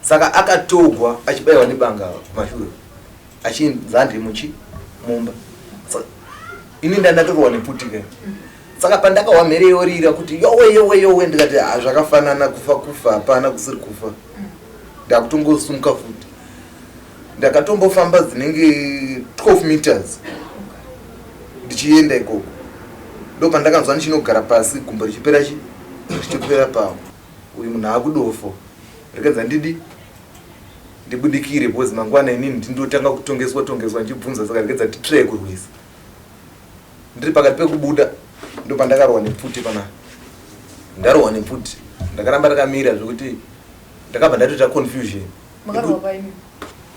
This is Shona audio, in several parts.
Saka akatogwa achibayiwa nebanga kumashure achinzi hande muchi mumba. Saka ini ndandatorwa nepfuti ke. Saka pandakahwa mhere yorira kuti yowe yowe yowe ndikati ha zvakafanana kufa kufa hapana kusiri kufa. Ndakutongosumuka futi. Ndakatombofamba dzinenge 12 meters ndichienda ikoko. Ndopandakanzwa ndichinogara pasi gumbo richipera chi richipera pawo. Uyu munhu akudofo. Rekedza ndidi ndibudikire because mangwana inini ndindotanga kutongeswa tongeswa ndichibvunza saka rekedza titray kurwisa. Ndiri pakati pekubuda ndopandakarohwa nepfuti pana. Ndarohwa nepfuti. Ndakaramba ndakamira zvekuti ndakabva ndatoita confusion. Makarohwa paimi?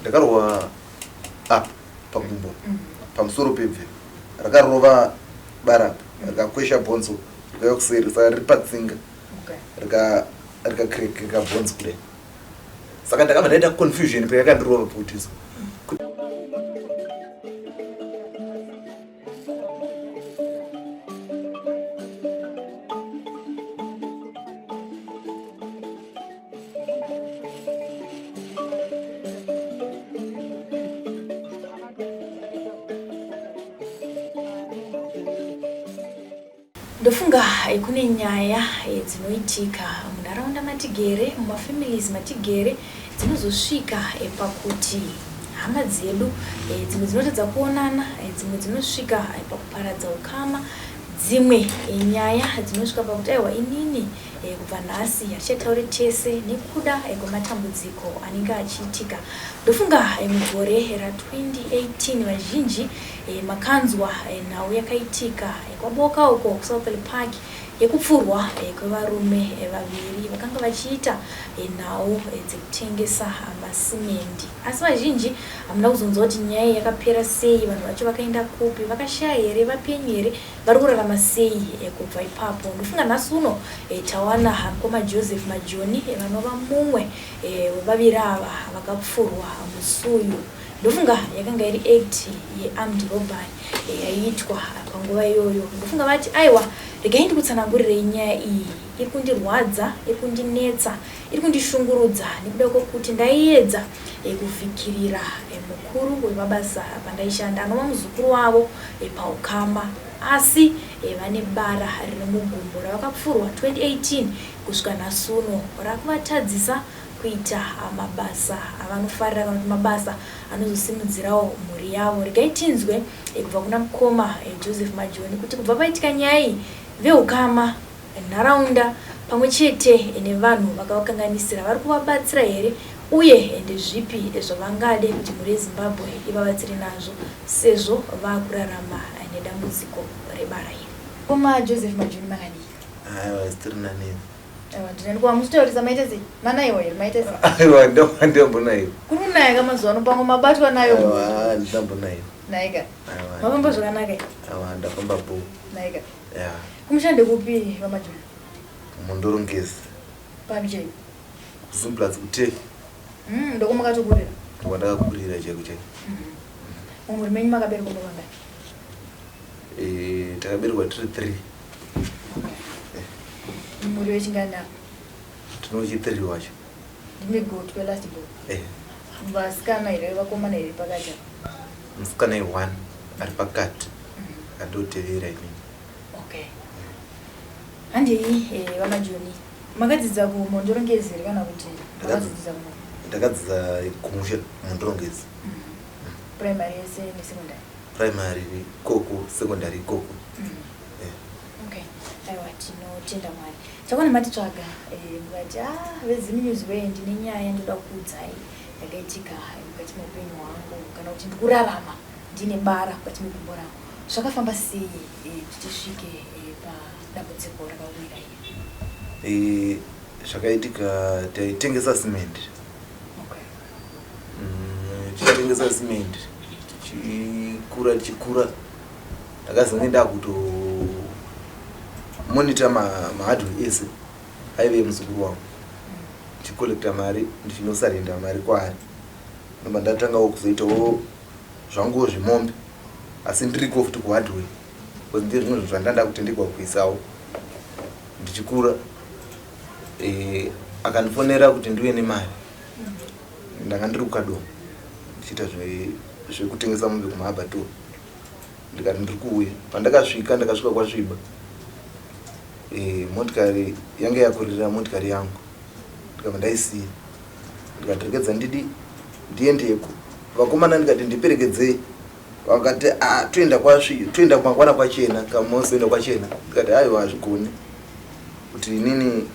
Ndakarohwa apa pagumbo pamusoro pebve rakarova bara apa rikakwesha bhonzo rikauya kuseri saka riri patsinga rikakrekeka bhonzo kudai saka ndakabva ndaita confusion payakandirova pfutiso. Ndofunga kune nyaya dzinoitika munharaunda matigere, mumafamilies matigere dzinozosvika pakuti hama dzedu dzimwe dzinotadza kuonana, dzimwe dzinosvika pakuparadza ukama, dzimwe nyaya dzinosvika pakuti aiwa inini kubva nhasi hatichataure tese nekuda kwematambudziko anenge achiitika. Ndofunga mugore ra2018 vazhinji makanzwa nhau yakaitika kwaBoka uko kuSouthall Park yekupfurwa kwevarume vaviri vakanga vachiita nhau dzekutengesa masimendi. Asi vazhinji hamuna kuzonzwa kuti nyaya iyi yakapera sei, vanhu vacho vakaenda kupi, vakashaya here, vapenyu here, vari kurarama sei kubva ipapo. Ndofunga nhasi uno tawana mukoma Joseph Majoni vanova mumwe wevaviri ava vakapfurwa musi uyu. Ndofunga yakanga iri act yearmed robbery yaiitwa panguva iyoyo. Ndofunga vati aiwa regai ndikutsanangurirei nyaya iyi iri kundirwadza, iri kundinetsa, iri kundishungurudza nekuda kwekuti ndaiedza kuvhikirira mukuru wepabasa pandaishanda anova muzukuru wavo paukama asi vane bara riri mugumbo ravakapfurwa 2018 kusvika nhasi uno rakuvatadzisa kuita mabasa avanofarira kana kuti mabasa anozosimudzirawo mhuri yavo. Regai tinzwe kubva kuna mukoma Joseph Majoni kuti kubva paitika nyaya iyi veukama, nharaunda pamwe chete nevanhu vakavakanganisira vari kuvabatsira here uye ndezvipi zvavangade kuti mhuri yeZimbabwe ivabatsire nazvo sezvo vakurarama nedambudziko rebara iri. Mukoma Joseph Majoni makadii? Aiwa tiri nani. Aiwa ndinani kwa musitaurisa maita sei? Manaiwa here maita sei? Aiwa ndambonaiwa. Kuri kunaya ka mazuva ano pamwe mabatwa nayo. Aiwa ndambonaiwa. Naika. Aiwa. Mafamba zvakanaka here? Aiwa ndafamba bho. Naika. Yeah. Kumushande kupi vaMajoni? Mhondoro-Ngezi. Papi chaipo? Kuzimplatz kuTurkey. Ndokwamakatokurira? Ndokwandakakurira chaiko chaiko. Mumhuri menyu makaberekwa vangani? Takaberekwa tiri 3. Mhuri wechingani apa? Tinochi 3 wacho. Ndimi gotwe last born. Vasikana here vakomana here pakati apa? Musikana i 1 ari pakati. Andotevera inini. Okay. Handei vaMajoni. Makadzidza kuMhondoro-Ngezi here kana kuti makadzidzisa kumwe? Ndakadzidza kumusha Mhondoro-Ngezi. Primary yese nesecondary? Primary ikoko, secondary ikoko. Okay. Aiwa tinotenda Mwari. Chakwana matitsvaga mukati veZim News wee ndine nyaya ndoda kukuudzai yakaitika mukati meupenyu hwangu kana kuti ndikurarama ndine bara mukati megumbo rangu. Zvakafamba sei kuti tisvike padambudziko rakawira iri? Zvakaitika taitengesa cement. Okay. Tichitengesa cement tichikura tichikura ndakazenge ndakuto monitor mahardware ese aive muzukuru wangu ndichicollecta mari ndichinosarenda mari kwaari ndobva ndatangawo kuzoitawo zvanguwo zvemombe asi ndiriko futi kuhardware because ndizvo zvimwe zvinhu zvandanda kutendegwa kuisawo ndichikura akandifonera kuti ndiuye nemari. Ndanga ndiri kuKadoma ndichiita zvekutengesa mombe kumaAbattoir. Ndikati ndiri kuuya. Pandakasvika, ndakasvika kwasviba. Motikari yange yakurira motikari yangu. Ndikabva ndaisiya. Ndikati regedza ndidi ndiendeko. Vakomana ndikati ndiperekedzei. Vakati ah, toenda kwasvi, toenda mangwana kwachena, kamozoenda kwachena. Ndikati aiwa hazvigoni. Kuti inini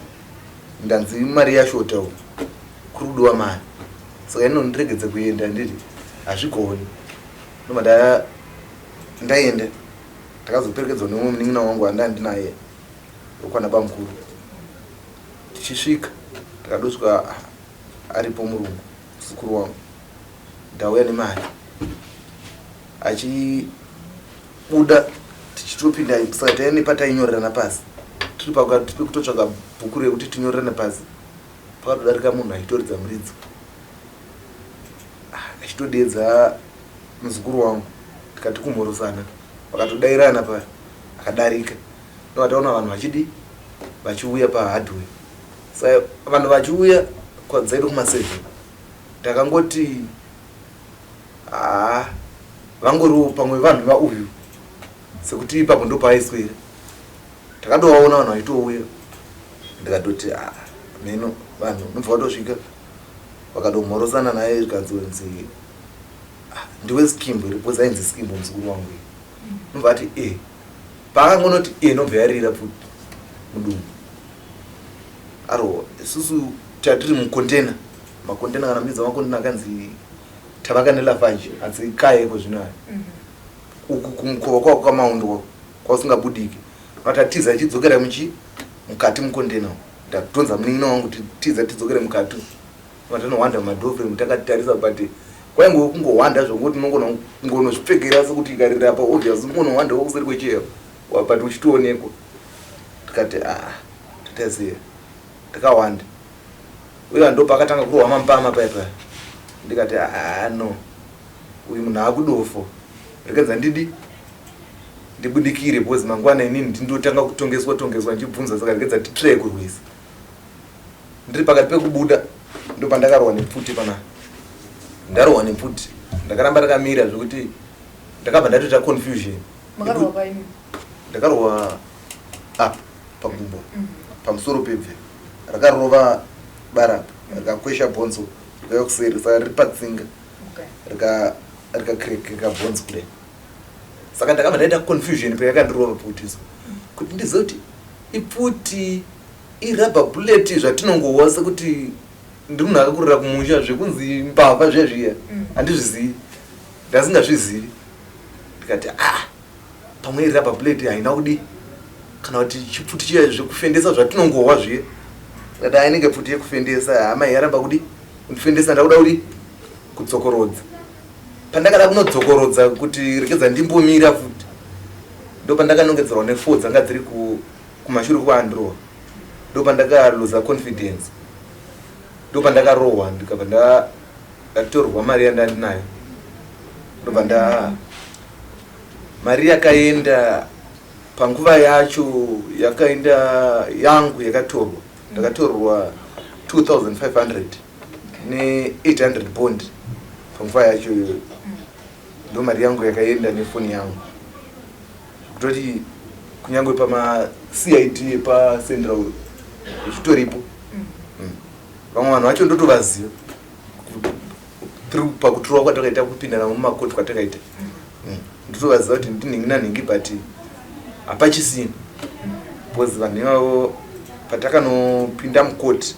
ndanzi mari yashota uku. Kuri kudiwa mari. Saka ini ndiregedze kuenda nditi hazvigoni. Ndobva ndaenda. Ndakazoperekedzwa neumwe munin'ina wangu wandanga ndinaye wekwana bamukuru. Tichisvika ndakadosvika aripo murungu muzukuru wangu. Ndauya nemari. Achibuda tichitopinda saka taive nepatainyorerana pasi. Tiri pakati pekutotsvaga bhuku rekuti tinyorerane pasi. Pakatodarika munhu achitoridza muridzo. Achitodeedza muzukuru wangu tikati kumhorosana vakatodairana paya akadarika. Ndobva taona vanhu vachidi vachiuya pahardware. Saka vanhu vachiuya kwadzaive kuma7 ndakangoti haa vangoriwo pamwe vanhu vauyu sekuti ipapo ndopaaiswera. Takatovaona vanhu vachitouya ndikatoti haa mheno vanhu ndobva vatosvika vakatomhorosana naye zvikanzonzi ndiwe Skimbo here because ainzi Skimbo muzukuru wangu uyu. Ndobva ati e paakangonoti e ndobva yarira pfuti mudumbu. Arohwa isusu tatiri mukontena makontena kana midza makontena akanzi tavaka neLafarge hanzi kayeko zvino aya. Uku kumukova kwako kwamaundwa kwausingabudiki. Vatatiza ichidzokera muchi mukati mukontena. Ndatonza munin'ina wangu kuti tiza tidzokere mukati. Vatanohwanda mumadoorframe takatarisa but kwaingove kungohwanda zvokuti unongona kungonozvipfekera sekuti ikarira apa obvious unongonohwandawo kuseri kwecheya but uchitoonekwa. Tikati ah tataziya takawanda. Uye ndo paakatanga kurohwa mampama paya paya. Ndikati ah no uyu munhu akudofo rekedza ndidi ndibudikire because mangwana inini ndindotanga kutongeswa tongeswa ndichibvunza saka rekedza titry kurwisa. Ndiri pakati pekubuda ndopandakarohwa nepfuti pana. Ndarohwa nepfuti ndakaramba ndakamira zvekuti ndakabva ndatoita confusion. Makarohwa paini? Ndakarohwa apa pagumbo pamusoro pebve rakarova bara apa rikakwesha bhonzo rikauya kuseri saka riri patsinga rikakrekeka bhonzo kudai. Saka ndakabva ndaita confusion payakandirova pfuti so kuti ndizive kuti ipfuti irubber bullet zvatinongohwa sekuti ndiri munhu akakurira kumusha zvekunzi mbavha zviya zviya handizvizivi ndasingazvizivi. Ndikati ah pamwe irubber bullet haina kudi kana kuti chipfuti chiya zvekufendesa zvatinongohwa zviya. Ndikati ah inenge pfuti yekufendesa hama yaramba kudi kundifendesa ndakuda kudi kudzokorodza. Pandakada kunodzokorodza kuti rekedza ndimbomira futi ndopandakanongedzerwa ne4 dzanga dziri kumashure kwaandirohwa ndopandakaluza confidence ndopandakarohwa ndikabva ndatorwa mari yandandinayo ndobva nda mari yakaenda panguva yacho yakaenda yangu yakatorwa ndakatorwa 2500 ne800 bond panguva yacho iyoyo ndo mari yangu yakaenda nefoni yangu kutoti kunyange pama CID epaCentral zvitoripo. Vamwe vanhu vacho ndotovaziva pakutorwa kwatakaita kupinda navo mumakoti kwatakaita. Ndotovaziva kuti ndinhingi nanhingi but hapachisina because vanhu ivavo patakanopinda mukoti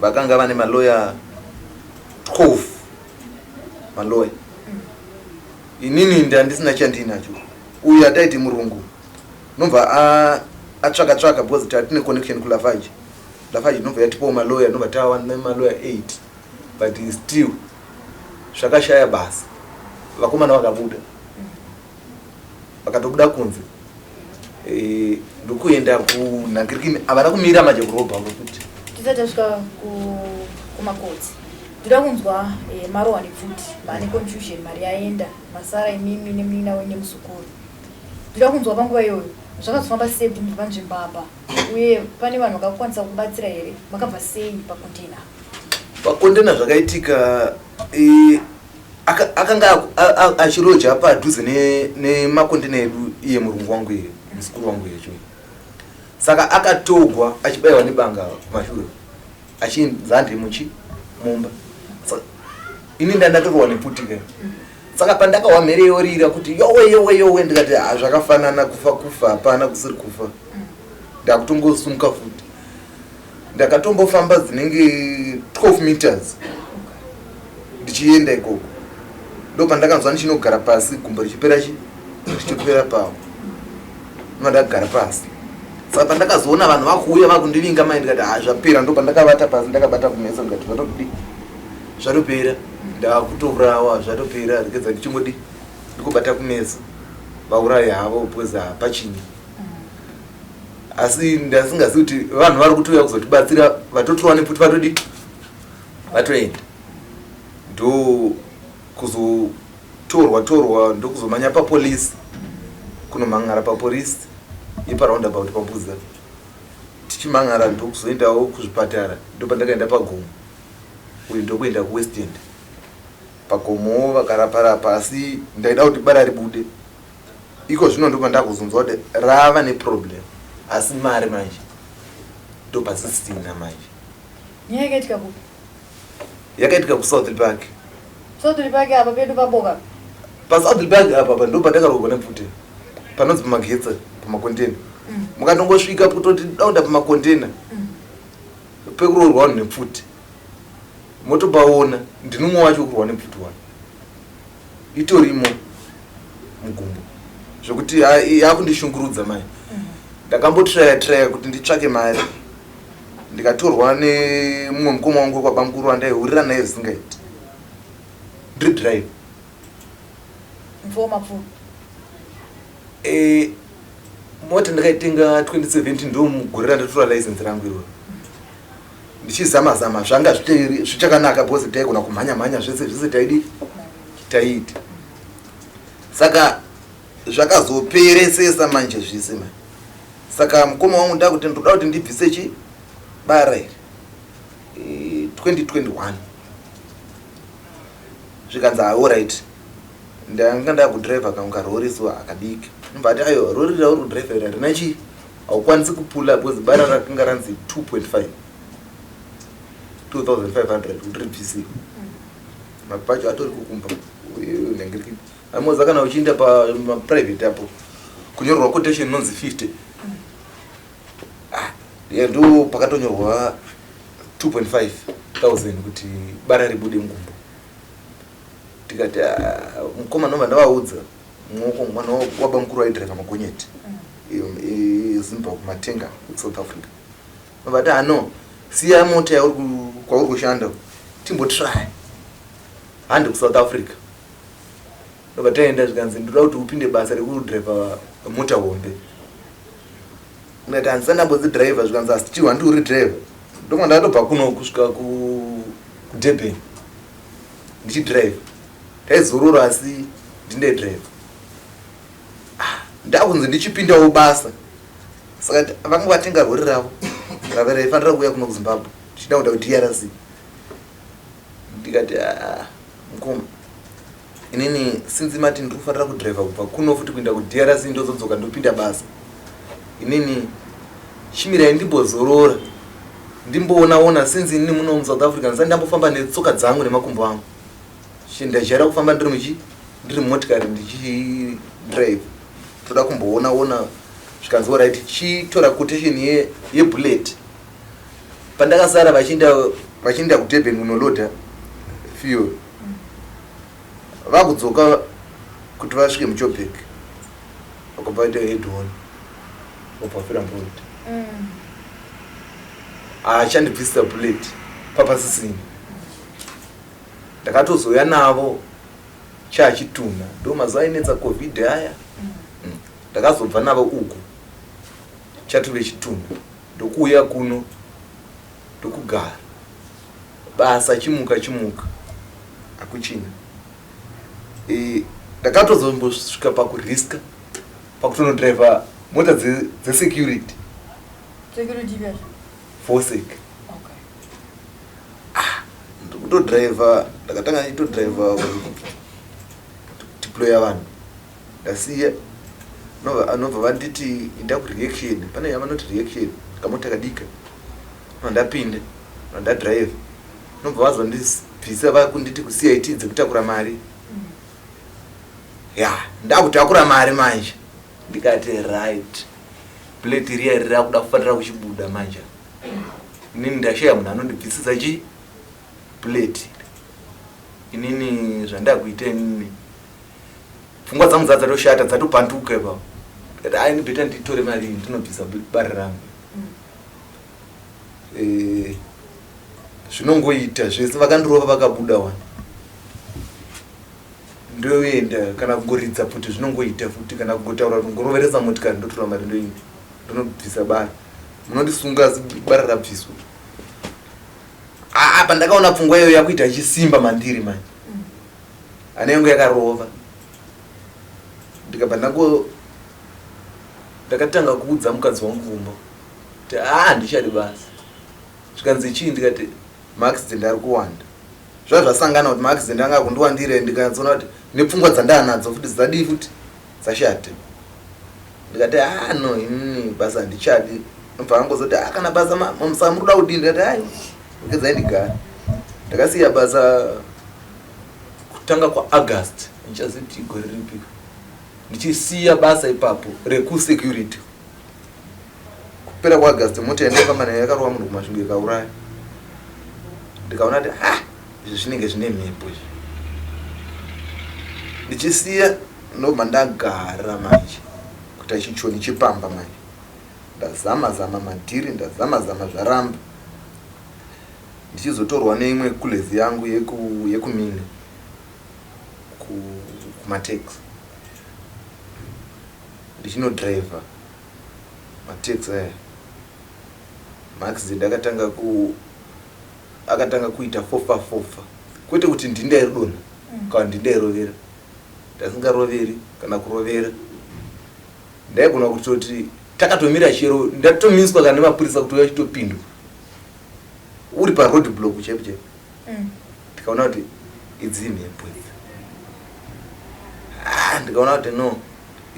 vakanga vane maloya 12 maloya. Inini ndandisina chandinacho. Uyu ataiti murungu nobva atsvaka tsvaka because tatine connection kuLafarge. Lafarge inobva yatipawo maloya nobva tava nemaloya 8 but still zvakashaya basa. Vakomana vakabuda vakatobuda kunze ndokuenda kunhangirikini havana kumira manje kurobha kuti tisati tasvika kumakotsi ndoda kunzwa marohwa nepfuti mane confusion mari yaenda masara imimi nemunina wenyu nemuzukuru. Ndoda kunzwa panguva iyoyo zvakazofamba sei kuti mubva panzvimbo apa uye pane vanhu vakakwanisa kubatsira here makabva sei pakontena? Pakondena zvakaitika, akanga achiroja padhuze nemakondena edu, iye murungu wangu, iye muzukuru wangu iye choi. Saka akatogwa achibayiwa nebanga kumashure, achinzandi muchi mumba. Saka ini ndandatorohwa nepfuti ka. Saka pandakahwa mhere yorira kuti yowe, yowe, yowe, ndikati, "Ha, zvakafanana, kufa kufa, hapana kusiri kufa." Ndakutongosumuka futi, ndakatombofamba dzinenge 12 meters ndichienda ikoko. Ndo pandakanzwa ndichinogara pasi, gumbo richipera, chi richipera pawo, ndagara pasi. Saka pandakazoona vanhu vakuuya vakundivinga mai, ndikati, "Ha, zvapera." Ndo pandakavata pasi ndakabata kumeso, ndikati, "Zvatodii, zvatopera, ndakutourawa, zvatopera, regedza ndichingodi ndikubata kumeso, vaurayi havo, because hapachini." Asi ndasingazivi kuti vanhu vari kutouya kuzotibatsira vatotorwa nepfuti, vatodi vatoenda. Ndo kuzotorwa torwa, ndokuzomanya papolisi, kunomhan'ara papolisi yeparoundabout paMbuza. Tichimhan'ara, ndokuzoendawo kuzvipatara. Ndopandakaenda paGomo uyu, ndokuenda kuWest End. PaGomowo vakaraparapa, asi ndaida kuti bara ribude. Iko zvino ndopandakuzonzwa kuti rava neproblem, asi mari manje ndopasisina manje. Nyaya yakaitika kupi? Yakaitika kuSouth Park. South Park apa pedu paBoka? PaSouth Park apa pa ndo pandakarohwa nepfuti, panonzi pamagetsa, pamakontena. Mukatongosvika kutoti dauda pamakontena pekuroorwa vanhu nepfuti, motopaona. Ndinumwe wacho wekurwa nepfuti wani, itorimo mugumbo zvekuti yakundishungurudza mai. Ndakambotraya traya kuti nditsvake mari, ndikatorwa nemumwe mukoma wangu wekwabamukuru wandaihurira naye zvisingaiti, ndiri drive. Mfuwo mapfuwo? Mota ndakaitenga 2017, ndo mugore randatora license rangu iroro. Ndichizama zama, zvanga zvichakanaka because taigona kumhanya mhanya, zvese zvese taidi taiita. Saka zvakazoperesesa manje zvise manje. Saka mukoma wangu ndakuti ndoda kuti ndibvise chi bara iri. 2021 zvikanzi, "Alright." Ndanga ndakudhiraivha kamwe karori akadiki. Ndobva ati, "Aiwa, rori rauri kudhiraivha iri harina chii, haukwanisi kupula," because bara rakanga ranzi 2.5, 2500 kuti ribvisiwe. Mapacho atori kukumba amoza. Kana uchiinda pamaprivate apo, kunyorerwa quotation inonzi 50. Ah, ndo pakatonyorwa 2.5 thousand kuti bara ribude mugumbo. Tikati, "Ah, mukoma." Ndobva ndavaudza mwoko mwana wabamukuru aidhiraivha magonyeti eZimbabwe, Matenga kuSouth Africa. Vati, "Ano siya mota yauri kwauri kushanda, timbotry hande kuSouth Africa." Ndobva taenda, zvikanzi, "Ndoda kuti upinde basa rekudhiraivha mota hombe." Ndikati, "Handisati ndambodzidhiraivha." Zvikanzi, "Asi chihwa ndi uri dhiraivha." Ndomwa ndakatobva kuno kusvika kuDurban ndichidhiraivha. Taizorora, asi ndindaidhiraivha. Ah, ndakunzi ndichipindawo basa. Saka vanga vatenga rori ravo rave raifanira kuuya kuno kuZimbabwe, tichida kuenda kuDRC. Ndikati, "Ah, mukoma, inini sinzi mati ndiri kufanira kudhiraivha kubva kuno futi kuenda kuDRC, ndozodzoka ndopinda basa, inini chimirai ndimbozorora, ndimboonaona, sinzi inini muno muSouth Africa ndisati ndambofamba netsoka dzangu nemakumbo angu. Ndajaira kufamba ndiri muchi ndiri mumotikari ndichidrive, toda kumboona ona." Zvikanzi, "Alright, chitora quotation yebullet." Pandakasara vachienda kuDurban kunoloadha fuel, vakudzoka kuti vasvike muJoburg, vakabva vaita head on, vabva vafira muroad. Achandibvisisa bullet papasisina. Ndakatozouya navo chachitunha, ndo mazuva ainetsa COVID aya. Ndakazobva navo uku chatove chitunha, ndokuuya kuno, ndokugara basa. Chimuka chimuka hakuchina. Ndakatozombosvika pakuriska pakutonodhiraivha mota dzesecurity. Security yacho? Vosek. Ndikutodriver, ndakatanga ndichitodriver kudeploya vanhu. Ndasiya anobva vanditi enda kureaction, pane yavanoti reaction, kamota kadika. Ndapinda, ndadriver. Nobva vazondibvisa vakunditi kuCIT dzekutakura mari. Ya, ndakutakura mari manje. Ndikati right. Plate riya rirakuda kufanira kuchibuda manje. Inini ndashaya munhu anondibvisisa chi plate. Inini zvandakuita inini. Pfungwa dzangu dzatoshata dzatopanduka ipapo. Ndikati ai ndibeta nditore mari iyi ndinobvisa bari rangu. Zvinongoita zvese vakandirova vakabuda wani. Ndoenda kana kungoridza futi zvinongoita futi kana kungotaura kuti ngoroveresa motikari ndotora mari ndoenda ndonobvisa bara. Munondisunga asi bara rabviswa. Apa ndakaona pfungwa iyoyo yakuita ichisimba mandiri manje. Hana yangu yakarova. Ndikabva ndango ndakatanga kuudza mukadzi wangu kumba kuti handichadi basa. Zvikanzi chii ndikati maaccident ari kuwanda. Zvava zvasangana kuti maaccident anga akundiwandira ndikatsoona kuti nepfungwa dzandaanadzo futi dzadii futi dzashata. Ndikati no inini basa handichadi. Ndobva angozoti kana basa saka muri kuda kudii ndikati hai regedzai ndigare. Ndakasiya basa kutanga kwaAugust handichazivi kuti gore ripi. Ndichisiya basa ipapo rekusecurity. Kupera kwaAugust mota yandaifamba nayo yakarova munhu kuMasvingo ikauraya. Ndikaona kuti izvi zvinenge zvine mhepo izvi. Ndichisiya ndobva ndagara manje kuita chichoni chepamba manje. Ndazama zama madhiri ndazama zama zvaramba. Ndichizotorwa neimwe kulezi yangu yekumine kumatex. Ndichinodriver matex aya. Maaccident akatanga akatanga kuita fofa fofa. Kwete kuti ndini ndairidonha kana ndini ndairovera. Ndasingaroveri kana kurovera. Ndaigona kutoti takatomira chero ndatomiswa kana nemapurisa kuti uya chitopindwa. Uri pa road block chaipo chaipo. Ndikaona kuti idzi imhepo idzi. Ndikaona kuti no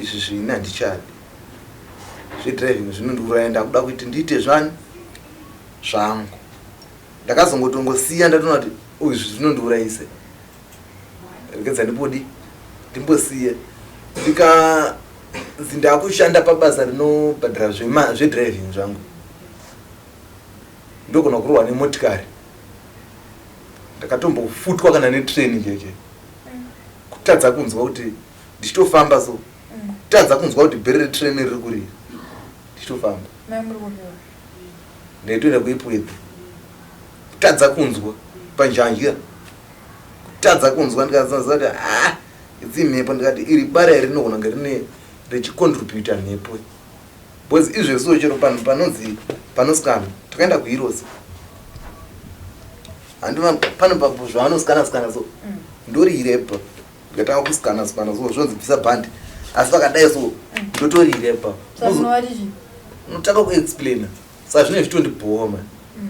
izvi zvini handichadi. Zvedriving zvinondiuraya ndakuda kuti ndiite zvani zvangu. Ndakazongotongosiya ndatoona kuti izvi zvinondiurayisa. Regedza ndipodi ndimbosiye. Ndikanzi ndakushanda pabasa rinobhadhara zvedriving zvangu. Ndogona kurohwa nemotikari. Ndakatombofutwa kana netrain cheche. Kutadza kunzwa kuti ndichitofamba so. Kutadza kunzwa kuti bheri retrain riri kurira. Ndichitofamba. Ndaitoenda kuEpworth. Kutadza kunzwa panjanji. Kutadza kunzwa ndikazoziva kuti idzi mhepo ndikati iri bara iri rinogona kunge rine richicontributa mhepo. Because izvezvo chero panonzi panosikana takaenda kuHeroes. Handina pane zvavanosikana sikana so. Ndorirepa. Ndikatanga kusikana sikana so zvonzi bvisa bhandi. Asi vakadai so ndotorirepa. Unotanga kuexplaina. Saka zvinenge zvichitondibhowa man.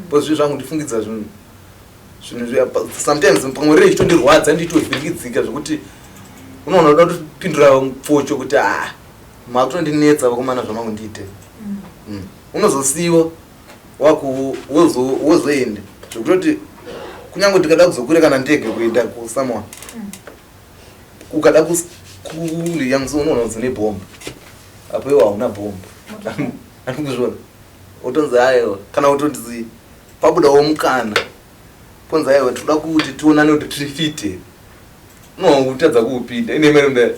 Because zvinhu zvangu ndifungidza zvinhu zvinhu sometimes pamwe riri chitondirwadza ndichitovhiringidzika zvekuti unoona uda kutopindura pfocho kuti makutondinetsa vakomana zvamangundiite. Unozosiyiwa wozoenda zvekutoti kunyange tikada kuzokwira kana ndege kuenda kuSamoa ukada kuriya so unoona kunzi nebhomba apo iwe hauna bhomba. Andikuzviona utonzi aiwa kana kutonzi pabudawo mukana ponzi aiwa tinoda kuti tionane kuti tiri fit. Unotadza kuupinda ine mari mudai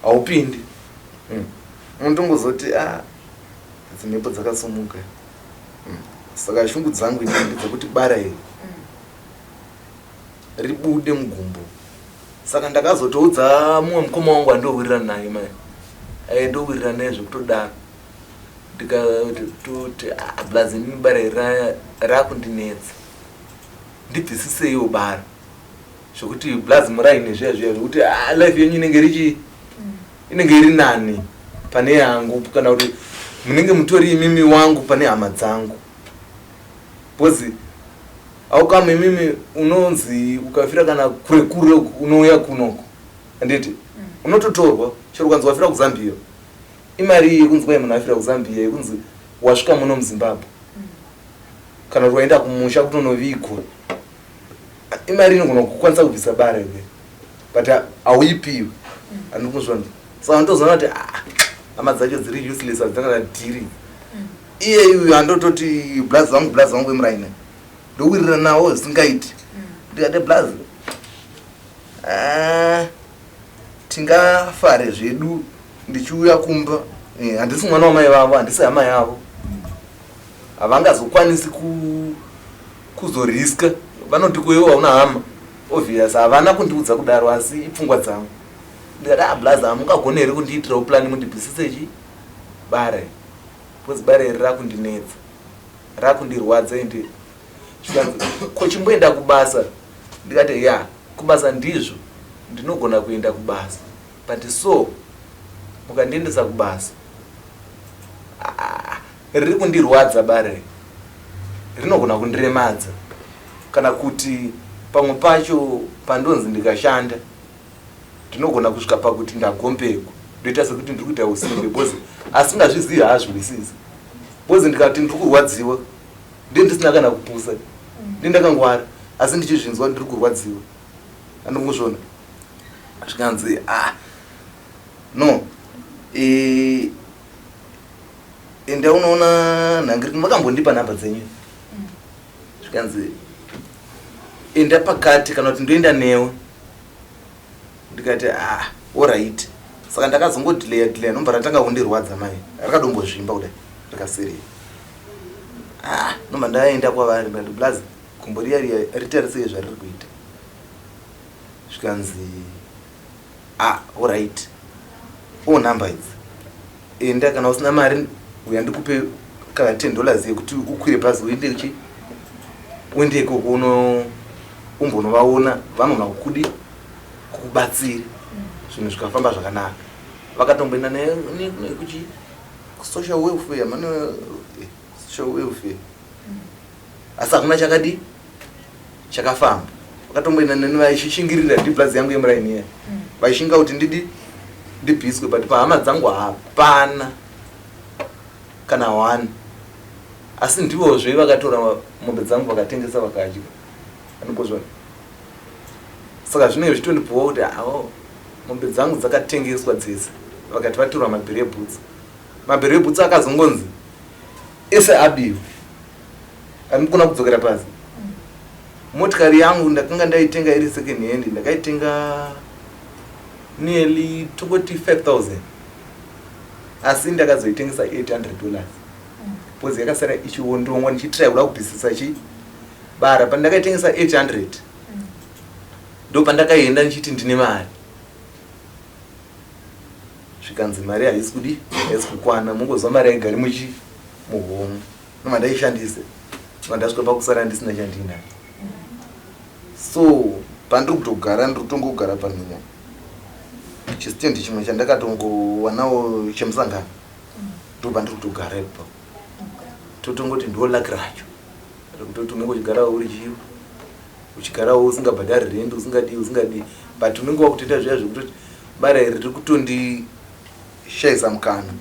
haupindi. Unotongozoti idzi mhepo dzakasumuka. Saka shungu dzangu inini ndedzekuti bara iri ribude mugumbo. Saka ndakazotoudza mumwe mukoma wangu wandowirirana naye mai. Ndowirirana naye zvekutodaro. Ndikatoti blazi inini bara iri rakundinetsa. Ndibvisiseiwo bara. Zvekuti blazi muraine zviya zviya zvekuti life yenyu inenge richi inenge iri nani pane yangu kana kuti munenge mutori imimi wangu pane hama dzangu. Because Aukama imimi unonzi ukafira kana kure kure unouya kunoko, handiti? Unototorwa chero ukanzi wafira kuZambia. Imari iyi yekunzi kwai munhu afira kuZambia, yekunzi wasvika muno muZimbabwe kana kuti waenda kumusha kutonovigwa, imari inogona kukwanisa kubvisa bara iwe, but hauipiwi, handiri kuzviona. Saka unotozoona kuti, ah, hama dzacho dziri useless, hadzina kana dhiri. Iye uyu andototi blazi vangu, blazi vangu vemuraini, ndowirirana nawo zvisingaiti. Ndikati, "Blazi, ah, tingafare zvedu ndichiuya kumba. Handisi mwana wamai vavo, handisi hama yavo, havangazokwanisi kuzoriska. Vanoti kuiwe hauna hama." Obvious havana kundiudza kudaro, asi ipfungwa dzangu. Ndikati, "Ah, blazi, hamungagoni here kundiitirawo plan mundibvisise chi bara, because bara iri rakundinetsa, rakundirwadza?" Ende zvikanzi, "Ko chimboenda kubasa." Ndikati, "Ya, kubasa ndizvo, ndinogona kuenda kubasa, but so mukandiendesa kubasa, ah, riri kundirwadza bara, rinogona kundiremadza, kana kuti pamwe pacho pandonzi ndikashanda ndinogona kusvika pakuti ndagombekwa, ndoita sekuti ndiri kuita usimbe, because asingazvizivi haazviwisisi, because ndikati ndiri kurwadziwa, ndiye ndisina kana kupusa, ndiye ndakangwara, asi ndichizvinzwa ndiri kurwadziwa, andongozviona." Zvikanzi, "Ah, no, enda unoona nhangiri, makambondipa nhamba dzenyu." Zvikanzi, "Enda pakati kana kuti ndoenda newe." Ndikati, "Ah, alright." Saka ndakazongodhileya dhileya, nobva ratanga kundirwadza mai, rakadombozvimba kudai rikasirira. Ah, nobva ndaenda kwavari, ndikati, "Blazi, gumbo riya riya ritarisei zvariri kuita." Zvikanzi, "Ah, alright, o nhamba idzi, enda. Kana usina mari, uya ndikupe kana $10 yekuti ukwire bhazi uende chi uende ikoko, uno umbonovaona, vanogona kukudi kukubatsira." Zvinhu zvikafamba zvakanaka. Vakatomboenda nekuchi social welfare, mane social welfare, asi hakuna chakadi chakafamba. Vakatomboenda neni, vaishingirira ndiblazi yangu yemuraini iya, vaishinga kuti ndidi ndibviswe, but pahama dzangu hapana kana one. Asi ndivozve vakatora mombe dzangu vakatengesa vakadya, anongozvona. Saka zvinenge zvichitondipuwa kuti awo mombe dzangu dzakatengeswa dzese, vakati vatorwa mabhero ebhutsu. Mabhero ebhutsu akazongonzi ese abiwa, andikona kudzokera pasi. Motikari yangu ndakanga ndaitenga iri second hand, ndakaitenga nearly tongoti 5000, asi ndakazoitengesa $800 because yakasara ichiondongwa ndichitry kuda kubvisisa chi bara. Pandakaitengesa 800, ndo pandakaenda ndichiti ndine mari. Zvikanzi mari haisi kudi, haisi kukwana. Mungozwa mari haigari muchi muhomwe. Noma ndaishandise, ndasvika pakusara ndisina chandinayo. So pandiri kutogara, ndiri kutongogara panhimo chisitendi chimwe chandakatongowanawo chemusangano, ndo pandiri kutogara ipapo. Totongoti ndo luck racho rekutoti unenge uchigara uri chii, uchigarawo usingabhadhari rendi, usingadii, usingadii, but unenge wakutoita zviya zvekutoti bara iri riri kutondishayisa mukana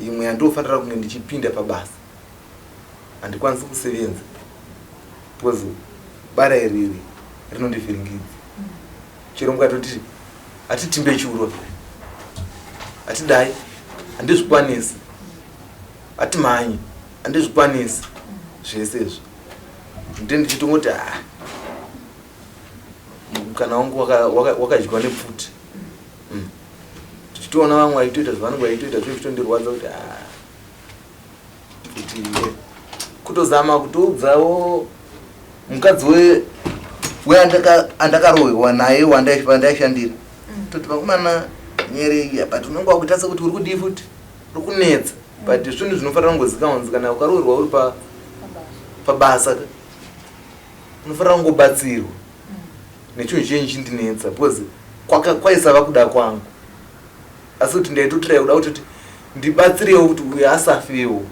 imwe yandofanira kunge ndichipinda pabasa, handikwanisi kusevenza because bara iriri rinondivhiringidza. Chero mukatoti hatitimbe churo, hatidai, handizvikwanisi, hatimhanyi, handizvikwanisi zvese izvo. Nde ndichitongoti, ah, mukana wangu wakadyiwa nepfuti. Tichitoona vamwe vachitoita zvavanenge vachitoita, zvo zvichitondirwadza kuti, ah, kuti kutozama kutoudzawo mukadzi weandakarohwewa naye wandaishandira, toti vakomana nyere, but unenge wakuita sekuti uri kudii futi, uri kunetsa. But zvinhu zvinofanira kungozikanwa kunzi kana ukaroorwa uri pabasa, unofanira kungobatsirwa nechinhu chenyu chindinetsa, because kwaisava kuda kwangu, asi kuti ndaitotirai kuda kutoti ndibatsirewo kuti uyu asafewo,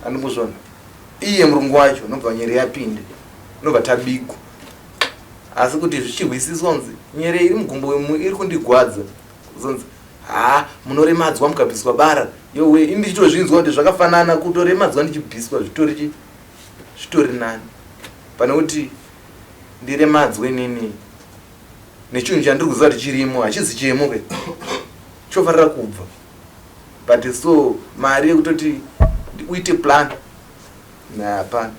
andingozvona iye murungu wacho nobva nyere yapinde. Tinobva tabigwa. Asi kuti zvichihwisiswa kunzi nyere iri mugumbo umu iri kundigwadza. Kuzonzi haa munoremadzwa mukabviswa bara. Yowe ini ndichitozvinzwa kuti zvakafanana kutoremadzwa ndichibviswa zvitori chi zvitori nani. Pane kuti ndiremadzwe inini nechinhu chandiri kuziva kuti chirimo hachizi chemo ke chofanira kubva but so mari yekutoti uite plan hapana.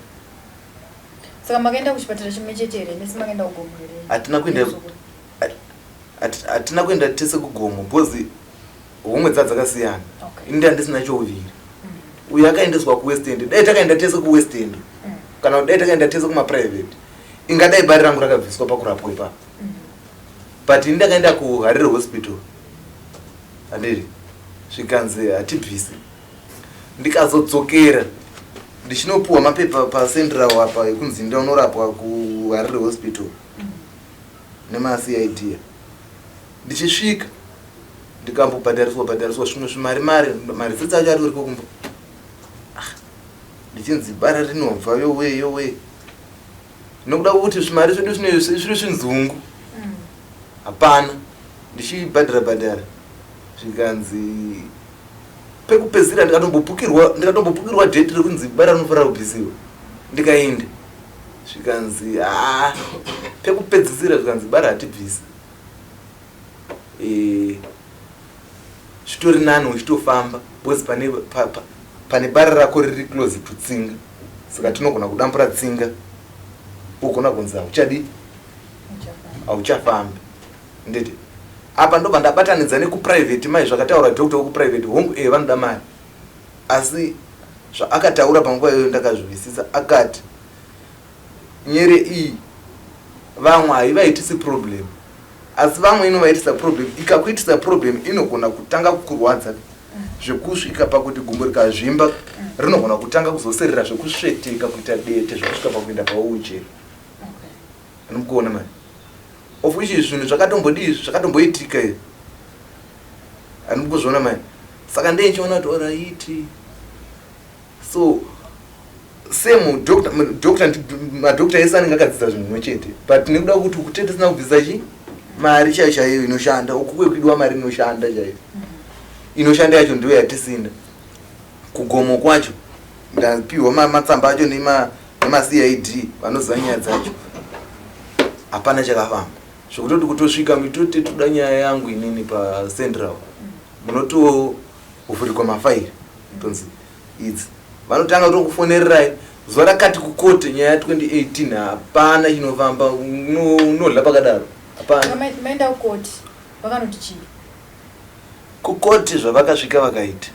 Saka makaenda kuchipatara chimwe chete here mese makaenda kugomo here? Hatina kuenda hatina kuenda tese kugomo because homwe dza dzakasiyana. Okay. Ini ndandisina chouviri. Uyu akaendeswa kuWest End. Dai takaenda tese kuWest End. Kana kuti dai takaenda tese kumaprivate. Ingadai bari rangu rakabviswa pakurapwa ipapo. But ini ndakaenda kuHarare Hospital. Handiri. Zvikanzi hatibvisi. Ndikazodzokera ndichinopuwa mapepa paCentral apa ekunzi ndaunorapwa kuHarare Hospital nemaCID. Ndichisvika ndikambobhadhariswa bhadhariswa zvimwe zvimari mari marisitsi acho atoriko kumba. Ah, ndichinzi bara rinobva yowe yowe. Nokuda kwekuti zvimari zvedu zviri zvinzungu. Hapana. Ndichibhadhara bhadhara zvikanzi pekupedzisira ndikatombopukirwa ndikatombopukirwa date rekunzi bara rinofanira kubvisiwa ndikaenda zvikanzi haa pekupedzisira zvikanzi bara hatibvisi e, zvitori nani uchitofamba because pane pa, pa, pane bara rako riri close to tsinga saka tinogona kudambura tsinga ugona kunzi hauchadi hauchafambi nditi apa ndobva ndabatanidza nekuprivate mai zvakataura doctor wekuprivate hongu e vanoda mari asi zvaakataura panguva iyoyo ndakazviwisisa akati nyere iyi vamwe haivaitisi problem asi vamwe inovaitisa problem ikakuitisa problem inogona kutanga kukurwadza zvekusvika pakuti gumbo rikazvimba rinogona kutanga kuzoserera zvekusveteka kuita dete zvekusvika pakuenda paucheri anomukuona mani of which zvinhu zvakatombodii zvakatomboitika izvi andikuzviona mani saka ndeichiona kuti oraiti so same doctor doctor madoctor ese anenge akadzidza zvinhu zvimwe chete but nekuda kwekuti uku tete tisina kubvisa chi mari chaiyo chaiyo inoshanda uku kwekudiwa mari inoshanda chaiyo inoshanda yacho ndiyo yatisina kugomo kwacho ndapiwa matsamba acho nemaCID vanoziva nyaya dzacho hapana chakafamba zvekutoti kutosvika mitote toda nyaya yangu inini pacentral munotovhurigwa mafairi tonzi idzi vanotanga kutokufonererai zuva rakati kukote nyaya ya 2018 hapana chinofamba unodla pakadaro hapana maenda kukoti vakanoti chii kukoti zvavakasvika vakaita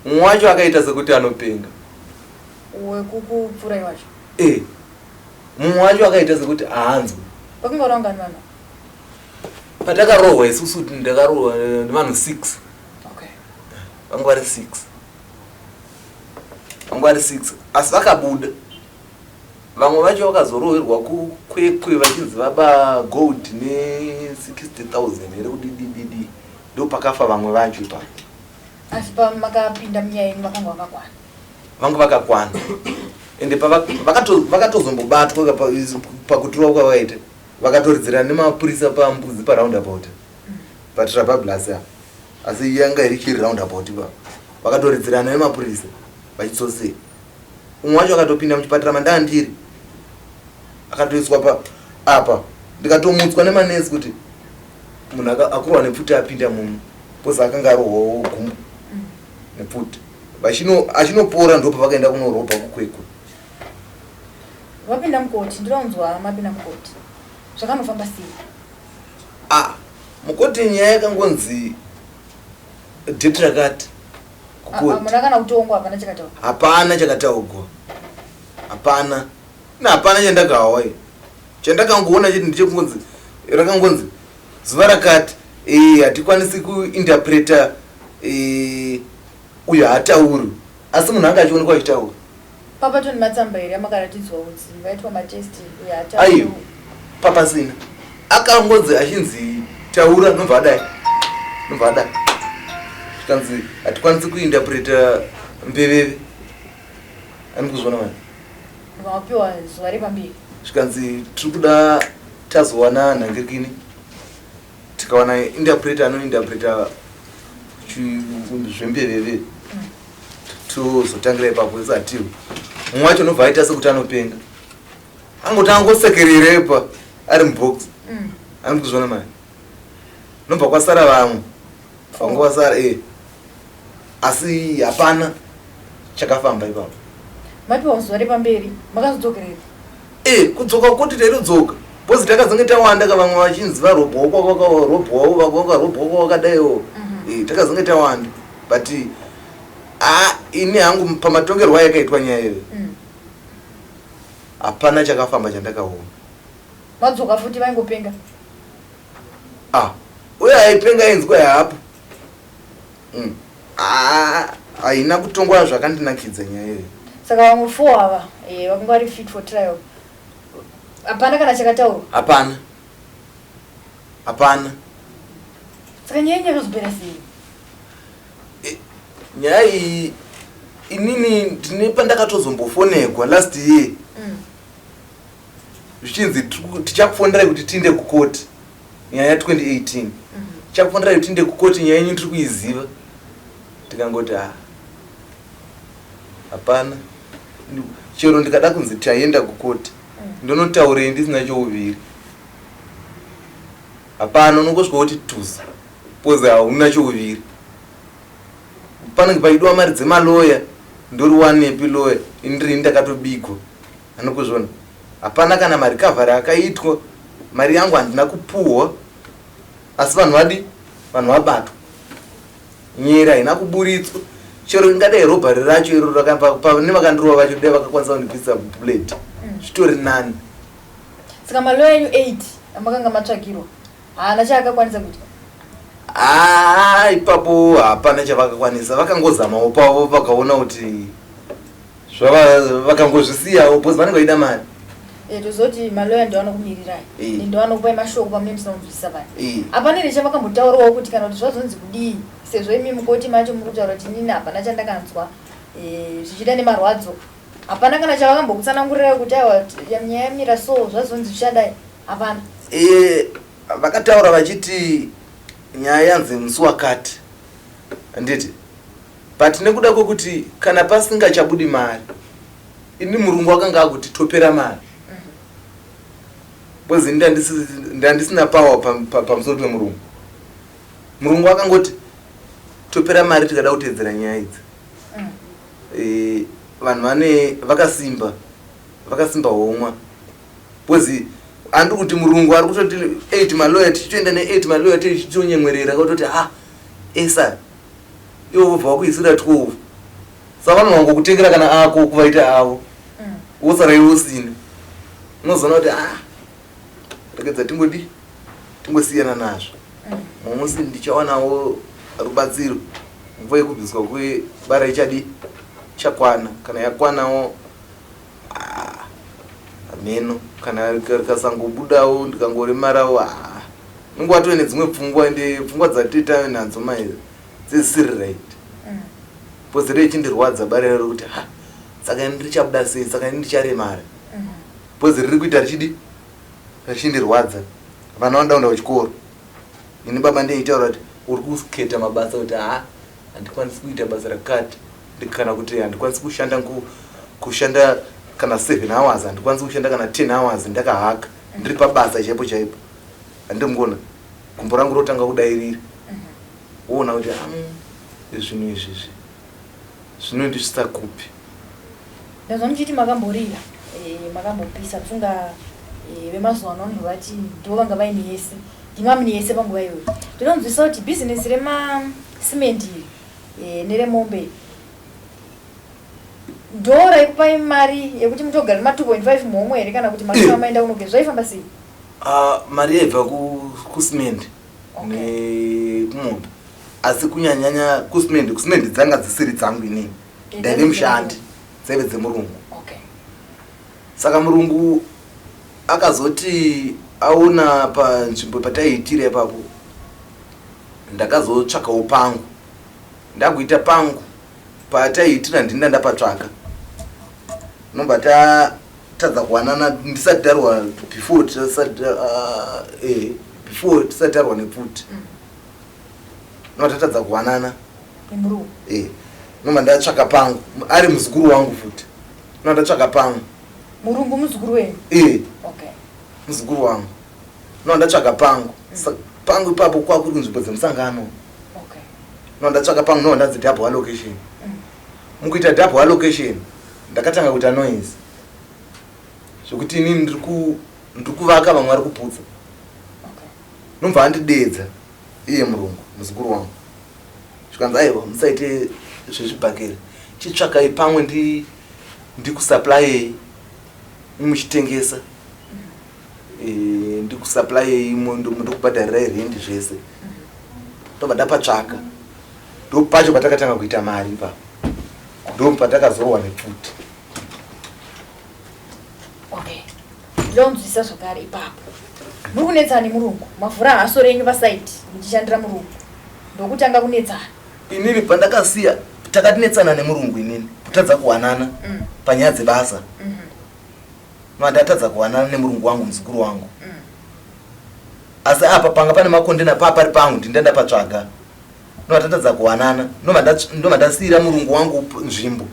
mumwe wacho akaita sekuti anopenga wekukupfurai wacho e mumwe wacho akaita sekuti haanzwi vakanga vari vangani vanhu patakarohwa isusu ndakarohwa nevanhu 6 okay vanga vari 6 vanga vari 6 asi vakabuda vamwe vacho vakazorohwerwa kukwekwe vachinzi vaba gold ne60 000 here kudidididi ndo pakafa vamwe vacho ipapo asi pamakapinda munyaya yenyu vakanga vakakwana vanga vakakwana ende vakatozombobatwa pakutirwa kwavaita vakatoridzira nemapurisa pambudzi paroundabout patrabablas apa asi yanga iri chiri roundabout ipapo vakatoridzirana nemapurisa vachitsosera umwe wacho akatopinda muchipatara mandaa ndiri akatoiswa pa apa ndikatomutswa nemanesi kuti munhu akurwa nepfuti apinda muno because akanga arohwawo gumbo nepfuti achinopora ndo pavakaenda kunorobha kukwekwe vapinda mukoti ndinounzwa mapinda mukoti zvakanofamba sei ah mukoti nyaya yakangonzi date rakati kukoti muna kana kutongwa hapana chakataurwa hapana chakataugwa hapana na hapana chandakawa chandakangoona chete ndechekungonzi rakangonzi zuva rakati hatikwanisi kuinterpreta uyo haatauri asi munhu anga achionekwa achitaura papato nematsamba here amakaratidzwa kuti vaitwa matest uyo haatauri aiwa papasina akangonzi achinzi taura nobva adai nobva adai zvikanzi hatikwanisi kuinterpreta mbeveve ani kuzviona mani Wapiwa zuva repamberi. Zvikanzi tiri kuda tazowana nhangirikini, tikawana interpreter anointerpreta zvembeveve, tozotangira ipapo. Isatiwo mumwe wacho unobva aita sekuti anopenga, angoti angosekererepa ari mubox. Ani kuzviona mari, nobva kwasara vamwe vanga vasara e, asi hapana chakafamba ipapo. Mapiwa zuva repamberi, makazodzokerera? E, kudzoka kuti taitodzoka because takazonge tawanda ka, vamwe vachinzi varobwawo, kwakarobwawo, vamwe vakarobwawo, kwakadaiwo. E, takazonge tawanda, but a ini hangu pamatongerwo ayakaitwa nyaya iyoyo, hapana chakafamba chandakaona. Madzoka futi, vaingopenga? Ah, uye aipenga ainzwa hapo. Ah, haina kutongwa zvakandinakidza nyaya iyoyo. Saka vamwe four ava vakanga vari fit for trial, hapana kana chakataurwa? Hapana, hapana. Saka nyaya yenyu yakazopera sei? Nyaya iyi, inini ndine pandakatozombofonegwa last year, zvichinzi tichakufonerai kuti tiinde kukoti nyaya ya2018, tichakufonerai kuti tiinde kukoti nyaya yenyu, tiri kuiziva. Tikangoti ha, hapana. Chero ndikada kunzi taenda kukoti, ndonotaurei ndisina chouviri? Hapana, unongosvika kuti tuza because hauna chouviri. Panenge paidiwa mari dzemaloya, ndoriwanepi loya? Indiri ndakatobigwa, anokuzvona. Hapana kana marecovery akaitwa, mari yangu handina kupuhwa, asi vanhu vadi vanhu vabatwa, nyera haina kuburitswa. Chero ingadai robbery racho iro nevakandirova vacho, dai vakakwanisa kundibvisa bullet, zvitori nani. Saka maloya enyu 8 amakanga matsvagirwa haana chaakakwanisa kuita? Haa, ipapo hapana chavakakwanisa. Vakangozamawo pavo, vakaona kuti zvava, vakangozvisiyawo because vanenge vaida mari. Tozoti maloya ndo anokumirirai, ndo anokupai mashoko pamunenge musina kunzwisisa paya. Hapana here chavakambotaurawo kuti kana kuti zvazonzi kudii, sezvo imi mukoti macho muri kutaura kuti inini hapana chandakanzwa, zvichiita nemarwadzo? Hapana kana chavakambokutsanangurirai kuti aiwa, nyaya yamira so, zvazonzi zvichadai? Hapana? Vakataura vachiti nyaya yanzi musi wakati, handiti? But nekuda kwekuti kana pasingachabudi mari, ini murungu akanga akuti topera mari, because ini ndandisina power pamusoro pemurungu. Murungu akangoti topera mari tikada kuteedzera nyaya idzi. Vanhu vane vakasimba, vakasimba homwa, because andiri kuti murungu ari kutoti 8 maloya, tichitoenda ne8 maloya, tichitonyemwerera kutoti ha, esa ivo vobva vakuisira 12. Saka vanhu vangokutengera kana ako kuvaita avo, wosara iwe usina. Unozoona kuti ah, regedza tingodi tingosiyana nazvo. Mumusi ndichawanawo rubatsiro, nguva yekubviswa kwebara ichadi chakwana. Kana yakwanawo, ah, hameno. Kana rikasangobudawo, ndikangoremarawo, ah, unenge watove nedzimwe pfungwa, ende pfungwa dzateta nadzo mai dzisiri right, because rechindirwadza bara rero kuti ha, saka ini richabuda sei? Saka ini ndicharemara because riri kuita richidi richindirwadza. Vana vanoda kuenda kuchikoro. Ini baba ndeitaura kuti uri kuketa mabasa, kuti ha, handikwanisi kuita basa rakati, kana kuti handikwanisi kushanda kushanda kana 7 hours, handikwanisi kushanda kana 10 hours ndakahaka ndiri pabasa chaipo chaipo. Handiri gumbo rangu rotanga kudairira, woona kuti zvinhu izvi izvi zvinondisvitsa kupi? Ndazva muchiti makamborira, makambopisa pfunga. Vemazuva ano vanhu vati ndo vanga vaine yese, ndimamune yese panguva iyoyo. Ndinonzwisa kuti bhizinesi remasimendi iri neremombe ndo raikupai mari yekuti mutogara nema 2.5 muhomwe here, kana kuti makanga maenda kunoge? Zvaifamba sei? Ah, mari yaibva kusimendi nekumombe, asi kunyanyanya kusimendi. Kusimendi dzanga dzisiri dzangu inini, ndaive mushandi, dzaive dzemurungu. Saka murungu akazoti aona panzvimbo pataiitira ipapo, ndakazotsvakawo pangu, ndakuita pangu pataiitira, ndinda ndapatsvaka, nobva ta Tatadza kuwanana ndisati tarwa before tisati before tisati tarwa nepfuti. Noma tatadza kuwanana. Nemurungu. Eh. Noma ndatsvaka pangu ari muzukuru wangu futi. Noma ndatsvaka pangu. Murungu muzukuru wenyu? Eh. Okay. Muzukuru wangu. Noma ndatsvaka pangu. Pangu ipapo kwakuri kunzvimbo dzemusangano. Okay. Noma ndatsvaka pangu noma ndanzi double allocation. Mukuita double allocation ndakatanga kuita noise. Zvekuti inini ndiri kuvaka vamwe vari kuputsa. Okay. Nobva andideedza iye murungu muzukuru wangu. Zvikanzi aiwa musaite zvezvibhakera. Chitsvakai pamwe ndikusupplyei muchitengesa. Ndikusupplyei ndokubhadharirai rent zvese. Ndobva ndapatsvaka. Ndopacho patakatanga kuita mari ipapo. Ndopatakazorohwa nepfuti. Okay. Ndinonzwisisa zvakare ipapo. Muri kunetsana nemurungu. Mavhura haso renyu pasaidi muchishandira murungu. Ndokutanga kunetsana. Inini pandakasiya takatinetsana nemurungu inini kutadza kuwanana panyaya dzebasa. Ndatadza kuwanana nemurungu wangu muzukuru wangu. Asi apa panga pane makondena pari pangu ndinda ndapatsvaga. Ndotatadza kuwanana. Ndobva ndasiyira murungu wangu nzvimbo.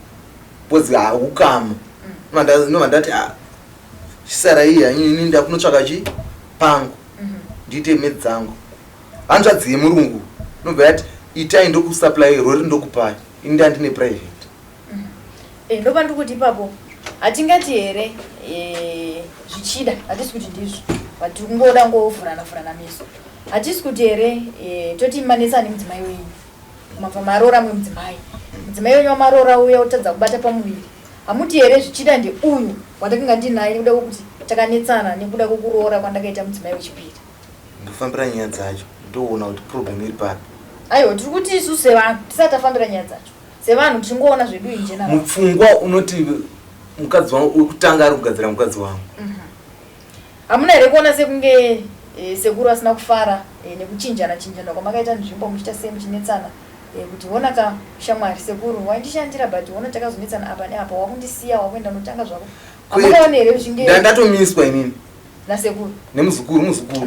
Because haukama. Ndobva ndati chisara iya ini ndakunotsvaka chi pangu. Ndiite mate dzangu. Hanzvadzi yemurungu ndobva yati itai ndokusupply rori ndokupai. Ini ndandine private. Ndopa ndiri kuti ipapo hatingati here zvichida hatisi kuti ndizvo but tiri kungoda ngovhurana vhurana meso. Hatisi kuti here toti manetsana nemudzimai wenyu. Mabva maroora mumwe mudzimai. Mudzimai wenyu wamaroora uya otadza kubata pamuviri. Hamuti here zvichida ndeuyu wandakanga ndinaye nekuda kwekuti takanetsana nekuda kwekuroora kwandakaita mudzimai wechipiri. Ndofambira nyaya dzacho ndoona kuti problem iri papi. Aiwa tiri kuti isu sevanhu tisati tafambira nyaya dzacho. Sevanhu tichingoona zvedu in general. Mupfungwa unoti mukadzi wangu wekutanga ari kugadzira mukadzi wangu. Hamuna here kuona sekunge sekuru asina kufara nekuchinjana chinjana kwamakaita nzvimbo muchiita sei muchinetsana kuti hona ka shamwari sekuru waindishandira but hona takazonetsana apa neapa wakundisiya wakuenda unotanga zvako. Hamukaona here zvichinge Ndatomiswa inini. Nasekuru. Nemuzukuru, muzukuru.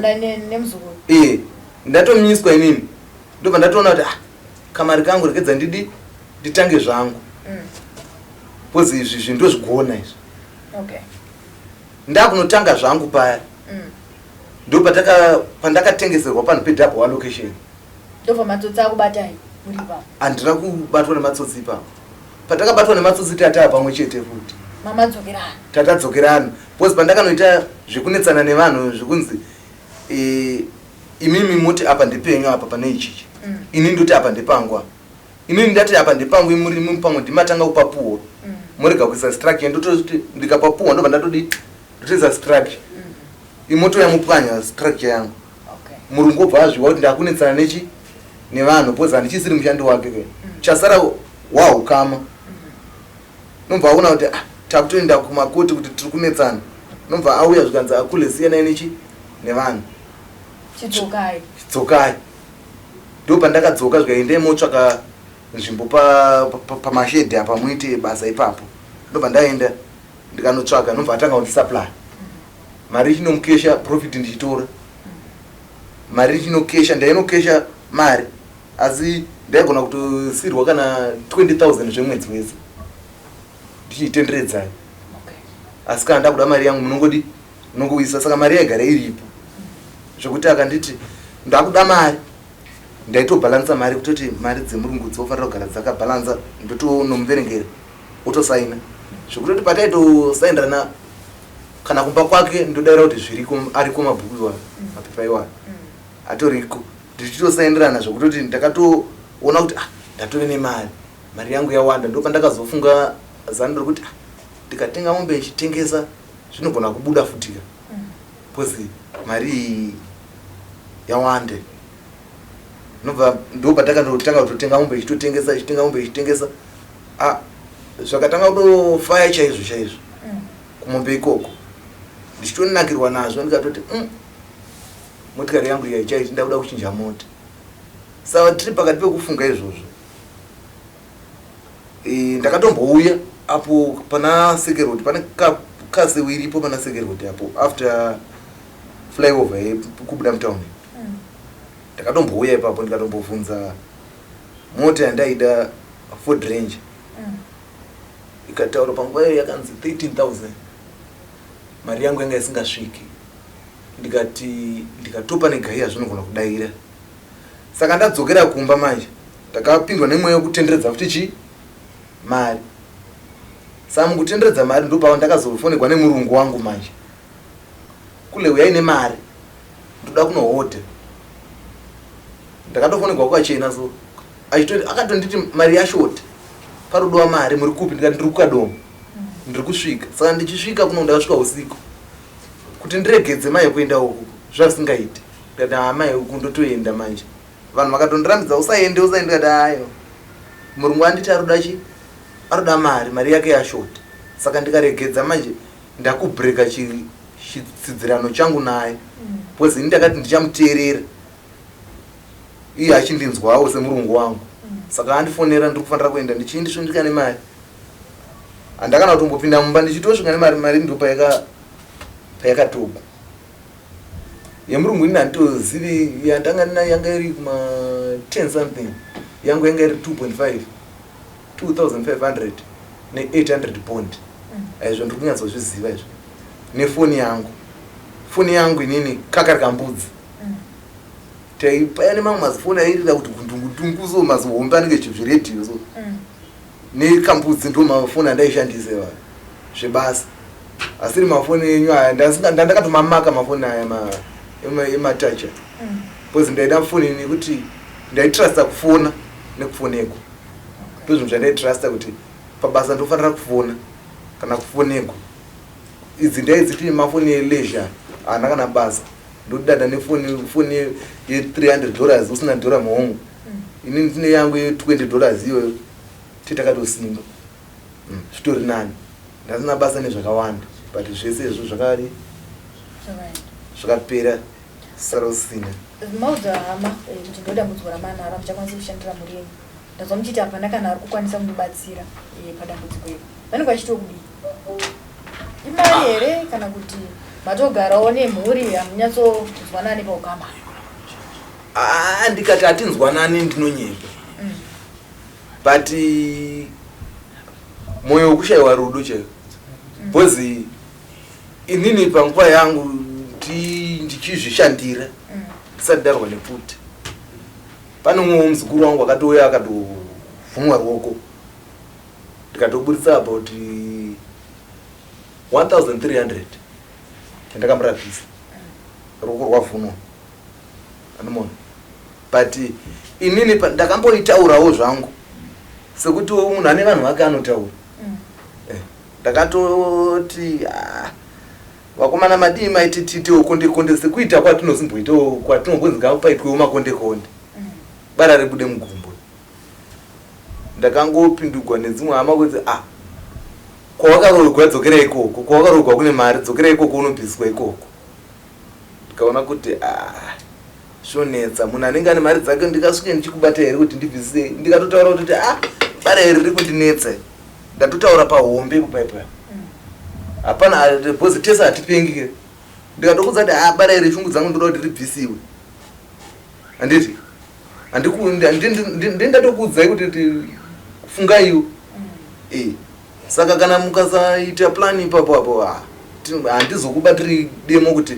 Nemuzukuru. Ndatomiswa inini. Ndobva ndatoona kuti kamari kangu rekedza ndidi nditange zvangu. Because izvi zvinhu ndozvigona izvi. Okay. Ndakunotanga zvangu paya. Pandakatengeserwa panhu pedouble allocation. Ndobva matsotsi akubatai muri ipapo. Handina kubatwa nematsotsi ipapo. Patakabatwa nematsotsi tataa pamwe chete futi. Mamadzokerana. Tatadzokerana. Because pandakanoita zvekunetsana nevanhu zvekunzi imimi moti apa ndepenyu apa pane ichichi. Ini ndoti apa ndepangu apa. Inini ndati apa ndepangu imuri imimi pamwe ndimatanga kupapuwa. Morega kuisa structure ndototi ndikapapuwa ndobva ndatodi ndotoisa structure. Imoto yamupwanya structure yangu. Okay. Murungu obva azviwa kuti ndakunetsana nechi nevanhu because handichisiri mushandi wake ke. Chasara wahukama. Nobva aona kuti takutoenda kumakoti kuti tiri kunetsana. Nobva auya zvikanzi akule siyanai nechi nevanhu. Chidzokai. Chidzokai. Ndo pandakadzoka zvikaendei motsvaka nzvimbo pamashedhi apa muite basa ipapo. Ndobva ndaenda ndikanotsvaka nobva atanga kundisupply. Mari ichinomukesha profit ndichitora. Mari ichinokesha ndainokesha mari asi ndaigona kutosirwa kana 20,000 zvemwedzi wese. Ndichiitenderedzai. Okay. Asi kana ndakuda mari yangu munongodi munongoisa saka mari yaigara iripo. Zvekuti akanditi ndakuda mari ndaitobhalansa mari kutoti mari dzemurungu dzofanira kugara dzakabhalansa ndotonomuverengera otosaina. Zvekutoti pataitosaindirana kana kumba kwake ndodaira kuti zviriko ariko mabhuku iwayo mapepa iwayo atoriko ndichitosaindirana zvekutoti ndakatoona kuti ndatove nemari mari yangu yawanda. Ndopandakazofunga zano rekuti ndikatenga mombe ndichitengesa zvinogona kubuda futika because mari iyi yawande. Nobva ndopatakatotanga kutotenga mombe ichitotengesa ichitenga mombe ichitengesa. Zvakatanga kutofaya chaizvo chaizvo kumombe ikoko. Ndichitonakirwa nazvo ndikatoti motikari yangu iya ichaiti ndakuda kuchinja mota. Saka tiri pakati pekufunga izvozvo. Ndakatombouya apo pana Seke Road pane Castle iripo pana Sekerwood apo, after flyover yekubuda mutauni. Ndakatombouya ipapo, ndikatombobvunza mota yandaida, Ford Ranger. Ikataura panguva iyo yakanzi 13,000. Mari yangu yanga isingasviki. Ndikati ndikatopa negaiya zvinogona kudaira. Saka ndadzokera kumba manje, ndakapindwa nemweya wekutenderedza futi chi mari. Saka mukutenderedza mari ndopava ndakazofonegwa nemurungu wangu manje, "Kule, uyai nemari, ndoda kunohodha." Ndakatofonegwa kwachena, so akatonditi mari yashota, parodiwa mari, muri kupi? Ndikati ndiri kuKadoma, ndiri kusvika. Saka ndichisvika kuno, ndakasvika usiku. Kuti ndiregedze mai kuenda uku zvazvisingaiti. Ndikati, "Hamai, uku ndotoenda manje." Vanhu vakatondirambidza, "Usaende, usaende." Ndikati, "Ayo, murungu anditi aroda chi aroda mari, mari yake yashota." Saka ndikaregedza manje ndakubreaka chitsidzirano changu naye, because ini ndakati ndichamuteerera, iye achindinzwawo semurungu wangu. Saka andifonera, ndiri kufanira kuenda, ndichiindisvindika nemari. Handakana kutombopinda mumba, ndichitosvika nemari. Mari ndo payakatogwa yemurungu. Ini handitozivi yandanga ndinayo, yanga iri kuma 10 something. Yangu yanga iri 2.5, 2500 ne800 bond. Aizvo ndiri kunyatsozviziva izvo. Nefoni yangu, foni yangu inini kakari kambudzi. Taipaya nemamwe mazifoni airira kuti gundungudungu, so mazihombe anenge zviredhiyo so. Nekambudzi ndo mafoni andaishandisa iwayo zvebasa, asiri mafoni enyu aya. Ndandakatomamaka mafoni aya ematacha, because ndaida foni nekuti ndaitrusta kufona nekufonegwa. Ndo zvinhu zvandaitrasta, kuti pabasa ndofanira kufona kana kufonegwa. Idzi ndaidziti mafoni eleisure, haana kana basa. Ndodada nefoni, foni ye$300, usina dhora muhomwe. Ini ndine yangu ye$20 iyoyo, titakatosimba. Zvitori nani, ndasina basa nezvakawanda, but zvese izvo zvakari zvakapera, sara usina. Maudza hama kuti ndo dambudziko ramanaro, hamuchakwanisi kushandira mhuri yenyu. Ndazwa muchiti hapana kana ari kukwanisa kumubatsira padambudziko iri. Vanenge vachitiwo kudii? Imari here, kana kuti matogarawo nemhuri, hamunyatsonzwanani paukama? Ah, ndikati hatinzwanani ndinonyepa. But mwoyo wekushayiwa rudo chaiwo, because inini panguva yangu ndichizvishandira, ndisati ndarwa nepfuti, pane umwe muzukuru wangu akatouya akatovhunwa ruoko, ndikatoburitsa about 1300 yandakamurapisa ruoko rwavhunwa, anomona. But inini ndakamboitaurawo zvangu sekuti munhu ane vanhu vake anotaura. Ndakatoti, "Ah, vakomana, madii maiti tiitewo konde konde sekuita kwatinozimboitawo, kwatinombonzi ngapaitwewo makonde konde, bara ribude mugumbo." Ndakangopindugwa nedzimwe hama kuti, "Ah, kwawakaroorwa dzokera ikoko, kwawakaroorwa kune mari, dzokera ikoko unobviswa ikoko." Ndikaona kuti, ah, zvonetsa. Munhu anenge ane mari dzake, ndikasvike ndichikubata here kuti ndibvisei? Ndikatotaura kuti, ah, bara iri riri kundinetsa. Ndatotaura pahombe kupaipa, hapana, because tese hatipengi. Ndikatokudza kuti, ah, bara iri, shungu dzangu, ndoda kuti ribvisiwe, handiti? Ndindatokuudzai kuti fungaiwo. Saka kana mukasaita plan ipapo apo, handizokubatiri demo kuti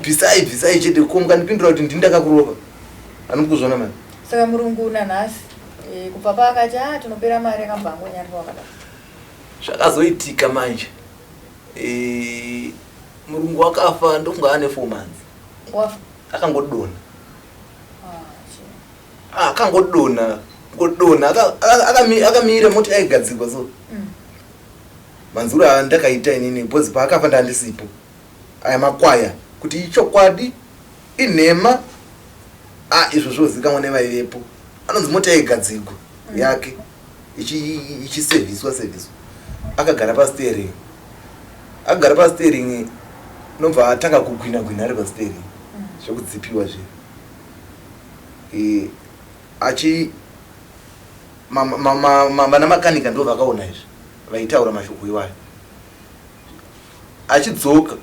bvisai, bvisai chete. Ko mukandipindura kuti ndini ndakakurova, handimu kuzviona mani. Saka murungu nanhasi, kubva paakati a tinopera mari, akambva angonyarira wakadaro? Zvakazoitika manje, murungu akafa ndokunga ane 4 months. Wafa? Akangodonha. Ah. Ah, akangodonha, ngodonha akamira mota yaigadzirwa so. Manzuro andakaita inini, because paakafa ndandisipo, aya makwaya kuti ichokwadi inhema, a izvo zvozikanwa nevaivepo. Anonzi mota yaigadzirwa yake ichisevhiswa sevhiswa, akagara pasteering, akagara pasteering, nobva atanga kugwina gwina ari pasteering, zvekudzipiwa zve. Achi vana makanika ndo vakaona izvi, vaitaura mashoko iwayo. Achidzoka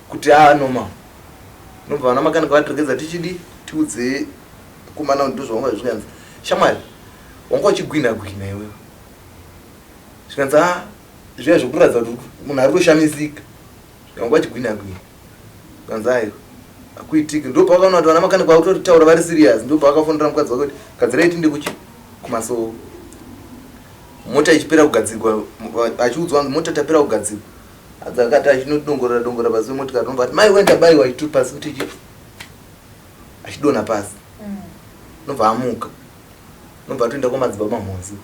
kuti aanoma, nobva vana makanika vatiregedza tichidi tiudze kumana kuti ndozvaunga. Zvikanzi, "Shamwari, wanga uchigwina gwina iwewe." Zvikanzi, "A, zviya zvekuratidza kuti munhu ari kushamisika, wanga uchigwina gwina." Zvikanzi, "Aiwa, hakuitiki." Ndo pavakaona kuti vana makanika vakutotaura vari serious. Ndo pavakafonera mukadzi wake kuti gadzirai tinde kuchi kumasowo. Mota ichipera kugadzirwa, achiudzwa mota tapera kugadzirwa, akati achinodongorera dongorera pasi pemotikari, nobva ati, "Mai, wenda baiwa." Achituri pasi kuti chi achidonha pasi. Nobva amuka, nobva atoenda kwamadzibaba Mhozi.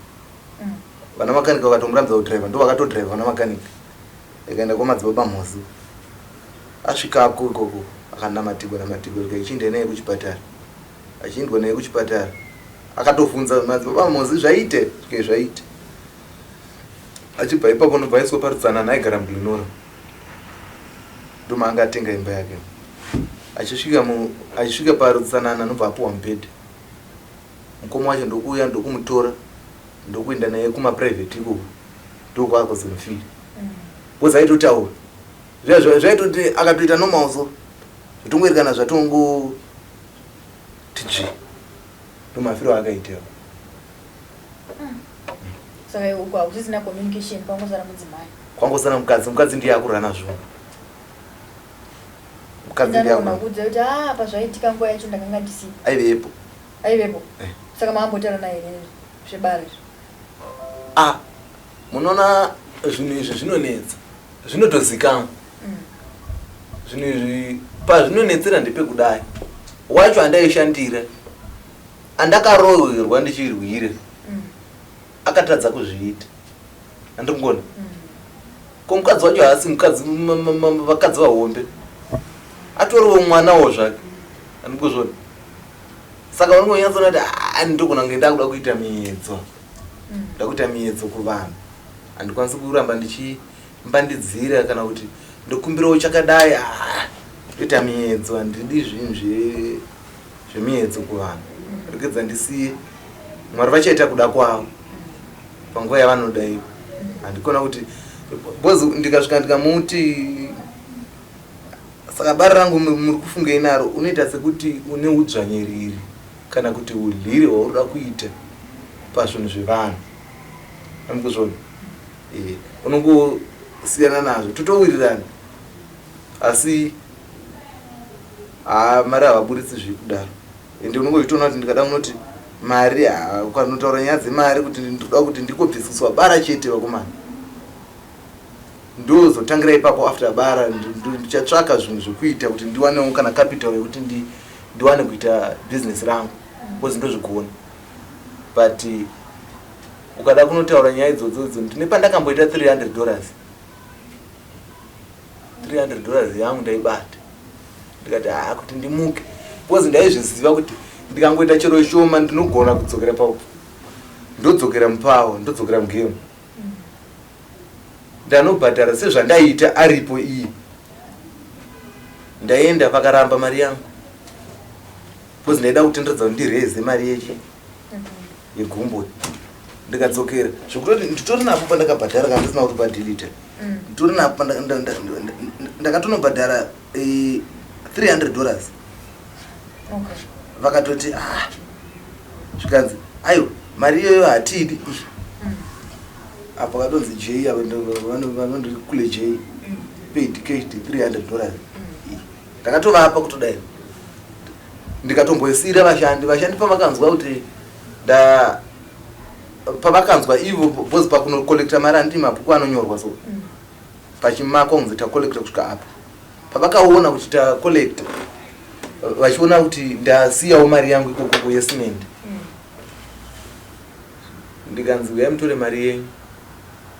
Vana makanika vakatomurambidza kudhiraivha, ndo vakatodhiraivha vana makanika. Ikaenda kwamadzibaba Mhozi. Asvikako ikoko, akanamatigwa namatigwa, ikaichinda naye kuchipatara. Achiindwa naye kuchipatara, akatobvunza madzibaba Mhozi, "Zvaite?" Zvikai, "Zvaite." Achibva ipapo, nobva aiswa parutsanana. Aigara muGlen Norah, ndomaanga atenga imba yake. Achisvika parutsanana, nobva apuwa mubhedha. Mukoma wacho ndokuuya, ndokumutora, ndokuenda naye kumaprivate ikoko, ndokwaakozonofira because aitotaura zvaitoti akatoita normal. So zvotongoerekana zvatongo tiji, ndomafiro aakaitewo. Saka uko hakusisina communication, kwangosara mudzimai? Kwangosara mukadzi. Mukadzi ndiye akurana zvinhu, mukadzi ndiye Ndanoona kuudza kuti a pazvaitika nguva yacho ndakanga ndisipo. Aivepo. Aivepo? Eh. Saka maambotaura naye here zvebara izvi? Ah, munoona, zvinhu izvi zvinonetsa, zvinotozikanwa. Zvinhu izvi pazvinonetsera ndepekudai, wacho andaishandira, andakarohwerwa ndichirwira, akatadza kuzviita, andiri kuona. Ko mukadzi wacho haasi mukadzi, vakadzi vahombe, atoriwo mwanawo zvake, andikuzvona. Saka unongonyatsoona kuti, "Ah, ndogona kunge ndakuda kuita miedzo." Ndakuita miedzo kuvanhu, handikwanisi kuramba ndichimbandidzira kana kuti ndokumbirawo chakadai. Ah, ndoita miedzo, handidi zvinhu zvemiedzo kuvanhu. Regedza ndisiye, Mwari vachaita kuda kwavo panguva yavanoda ivo. Handikona kuti, because ndikasvika ndikamuti, "Saka bara rangu muri kufungei naro?" unoita sekuti une udzvanyiriri kana kuti udhliri hwauri kuita pazvinhu zvevanhu, andikuzvona. Unongosiyana nazvo, totowirirana, asi haa, mari havaburitsi zvekudaro. Ende unongozvitoona kuti ndikada kunoti mari, ukanotaura nyaya dzemari kuti ndoda kuti ndikobvisiswa bara chete, vakomana, ndozotangira ipapo. After bara ndichatsvaka zvinhu zvekuita kuti ndiwanewo kana capital yekuti ndiwane kuita business rangu, because ndozvigona. But ukada kunotaura nyaya idzodzo, ndine pandakamboita $300, $300 yangu ndaibata, ndikati, "Haa," kuti ndimuke, because ndaizviziva kuti ndikangoita chero shoma ndinogona kudzokera pa ndodzokera mupawa, ndodzokera mugame, ndanobhadhara sezvandaiita aripo iye. Ndaenda, vakaramba mari yangu because ndaida kutenderedza kuti ndireze mari yechi yegumbo. Ndikadzokera, zvekutoti nditori napo pandakabhadhara, kana ndisina kuti padhilita. Nditori napo ndakatonobhadhara $300. Vakatoti, "Ah," zvikanzi, "Aiwa, mari iyoyo hatidi." Apo katonzi J, avo vanondiri kule J, paid cash $300. Ndakatovapa kutodai, ndikatomboisira vashandi. Vashandi pavakanzwa kuti nda pavakanzwa ivo, because pakunokolekta mari, handiti mabhuku anonyorwa, so pachimakwa kunzi takolekta kusvika apa. Pavakaona kuti takolekta, vachiona kuti ndasiyawo mari yangu ikokoko yecement, ndikanzi, "Uyai mutore mari yenyu,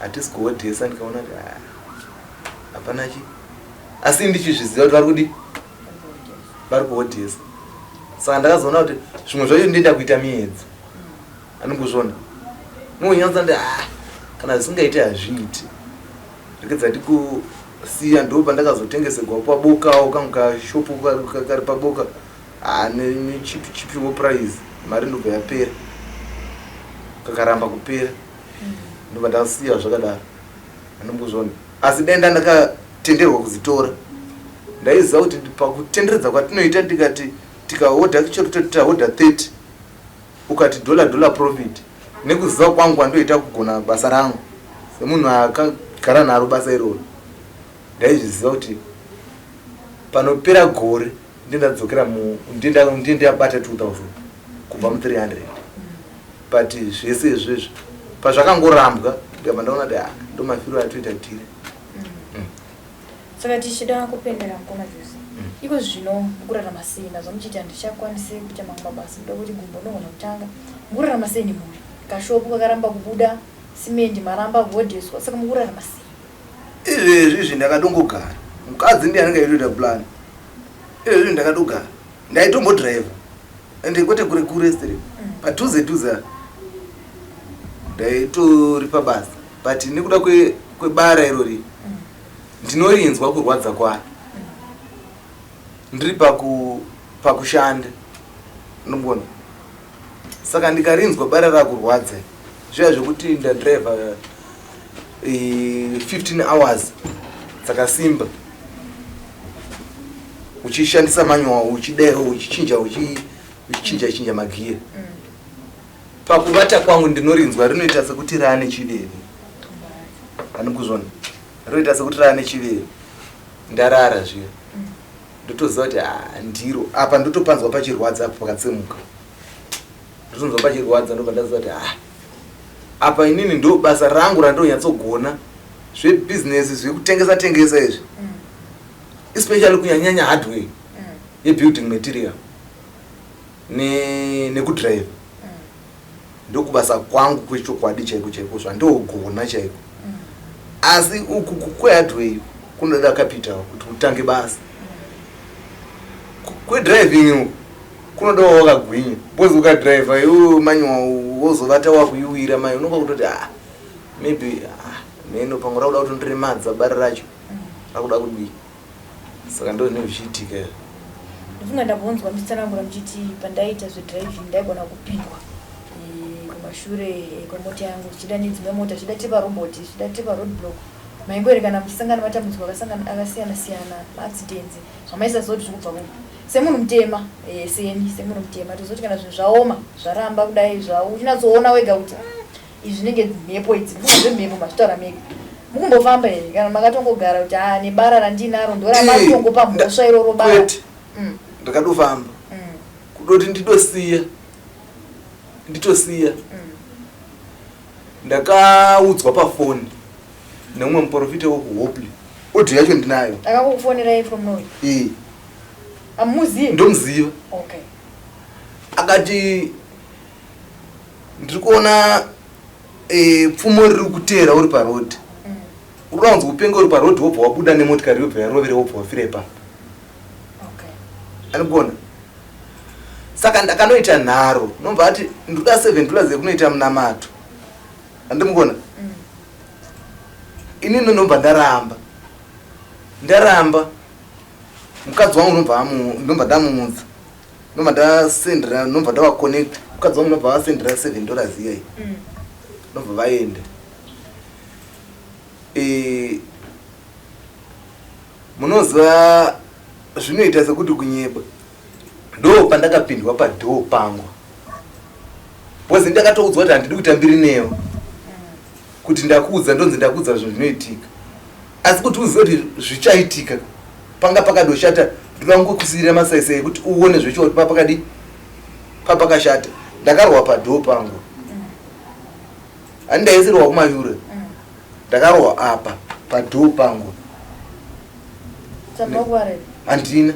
hatisi kuhodhesa." Ndikaona kuti, ah, hapana chi, asi ndichizviziva kuti vari kudi vari kuhodhesa. Saka ndakazoona kuti zvimwe zvacho ndinoenda kuita miedzo, anongozviona nonyatsa ndi, ah, kana zvisingaiti hazviiti, rekedza ndikusiya. Ndo pandakazotengesegwa pabokawo kangu kashopu kari paboka. Ah, nechipi chipiwo price, mari ndobva yapera, kakaramba kupera, ndobva ndasiya zvakadaro, anongozviona. Asi denda ndaka Ndakatenderwa kudzitora. Ndaiziva kuti pakutenderedza kwatinoita ndikati tikahodha chero toti tahodha 30 ukati dollar dollar profit nekuziva kwangu kwandoita kugona basa rangu semunhu akagara naro basa iroro ndaizviziva kuti panopera gore ndendadzokera ndendabata 2000 kubva mu 300 but zvese izvezvi pazvakangorambwa ndikabva ndaona kuti ah, ndomafiro atoita tiri mm. Saka tichida kupendera mukoma Jose. Iko zvino mukurarama sei nazvo muchiti handichakwanisi kuita mamwe mabasa ndoda kuti gumbo ndogona kutanga. Mukurarama sei nemhuri? Kashopu kakaramba kubuda, simendi maramba kuhodheswa saka mukurarama sei? Izvezvi izvi ndakadongogara. Mukadzi ndiye anenge aitoita plan. Izvezvi ndakadogara. Ndaitombodriver. Ende kwete kure kure stere. Padhuze dhuze ndaitori pabasa but nekuda kwebara irori ndinorinzwa kurwadza kwaro ndiri pakushanda unombona saka ndikarinzwa bara rakurwadza zviya zvekuti ndadriver 15 eh, hours dzakasimba uchishandisa manual uchidero uchichinja uchichinja chinja magiya mm. Pakuvata kwangu ndinorinzwa rinoita sekuti raane chiveve. Anokuzvona? Rinoita sekuti raane chiveve. Ndarara zviya. Ndotoziva kuti ah, ndiro. Apa ndotopanzwa pachirwadza apo pakatsemuka. Ndotonzwa pachirwadza ndobva ndaziva kuti ah, apa inini ndo basa rangu randonyatsogona zvebusiness zvekutengesa tengesa izvi. Especially kunyanyanya hardware yebuilding material. Nekudriver ndokubasa kwangu kwechokwadi chaiko chaiko zvandogona chaiko asi uku kwehardway kunoda capital kuti utange basa kwedriving uku kunodawo wakagwinya because ukadriver iwe manual wozovata wakuyuwira mai unonga kutoti ah maybe ah mheno pamwe rakuda kutondiremadza bara racho rakuda kudii saka ndo zvinenge zvichiitika izvo. Ndofunga ndambonzwa muchitsanangura muchiti pandaiita zvedriving ndaigona kupindwa eh, kumashure eh, kwemota yangu zvichida nedzimwe mota zvichida tiri parobot zvichida tiri paroad block maingoerekana muchisangana matambudziko akasangana akasiyana siyana maaccidents zvamaisaziva kuti zviri kubva kupi semunhu mutema eh, seni semunhu mutema tozoti kana zvinhu zvaoma zvaramba kudai zvau uchinatsoona wega kuti mm, izvi zvinenge mhepo idzi mbuka zvemhepo mazvitaura mega mukumbofamba here kana makatongogara kuti haa nebara randinaro ndoramatongopa mhosva iroro bara mm. Ndakadofamba kudoti ndidosiya nditosiya ndakaudzwa pafoni neumwe muprofita wekuHopley audio yacho ndinayo. Akakufonerai from Norway? Ee. Amuzivi? Ndomuziva. Okay. Akati ndiri kuona e, pfumo riri kuteera uri paroad uri kuda kunzi upenge uri paroad wobva wabuda nemotikari yobva yarovera wobva wafira ipapo anikuona saka ndakanoita nharo nobva ati ndoda $7 yekunoita munamato andimukona inini ndobva ndaramba ndaramba mukadzi wangu ndobva ndamuudza ndobva ndasendera ndobva ndavaconnect mukadzi wangu ndobva vasendera $7 iyai ndobva vaenda e, munoziva zvinoita sekuti kunyeba ndo pandakapindwa padhoo pangu because ndakatoudzwa kuti handidi kuita mbiri neyo kuti ndakuudza ndonzi ndakuudza zvinhu zvinoitika asi kuti uzive kuti zvichaitika panga pakadoshata ndoda kungokusiira masaisai ekuti uone zvechiwa kuti papakadi papakashata ndakarwa padhoo pangu handidaisirwa kumayure ndakarwa apa padhoo pangu handina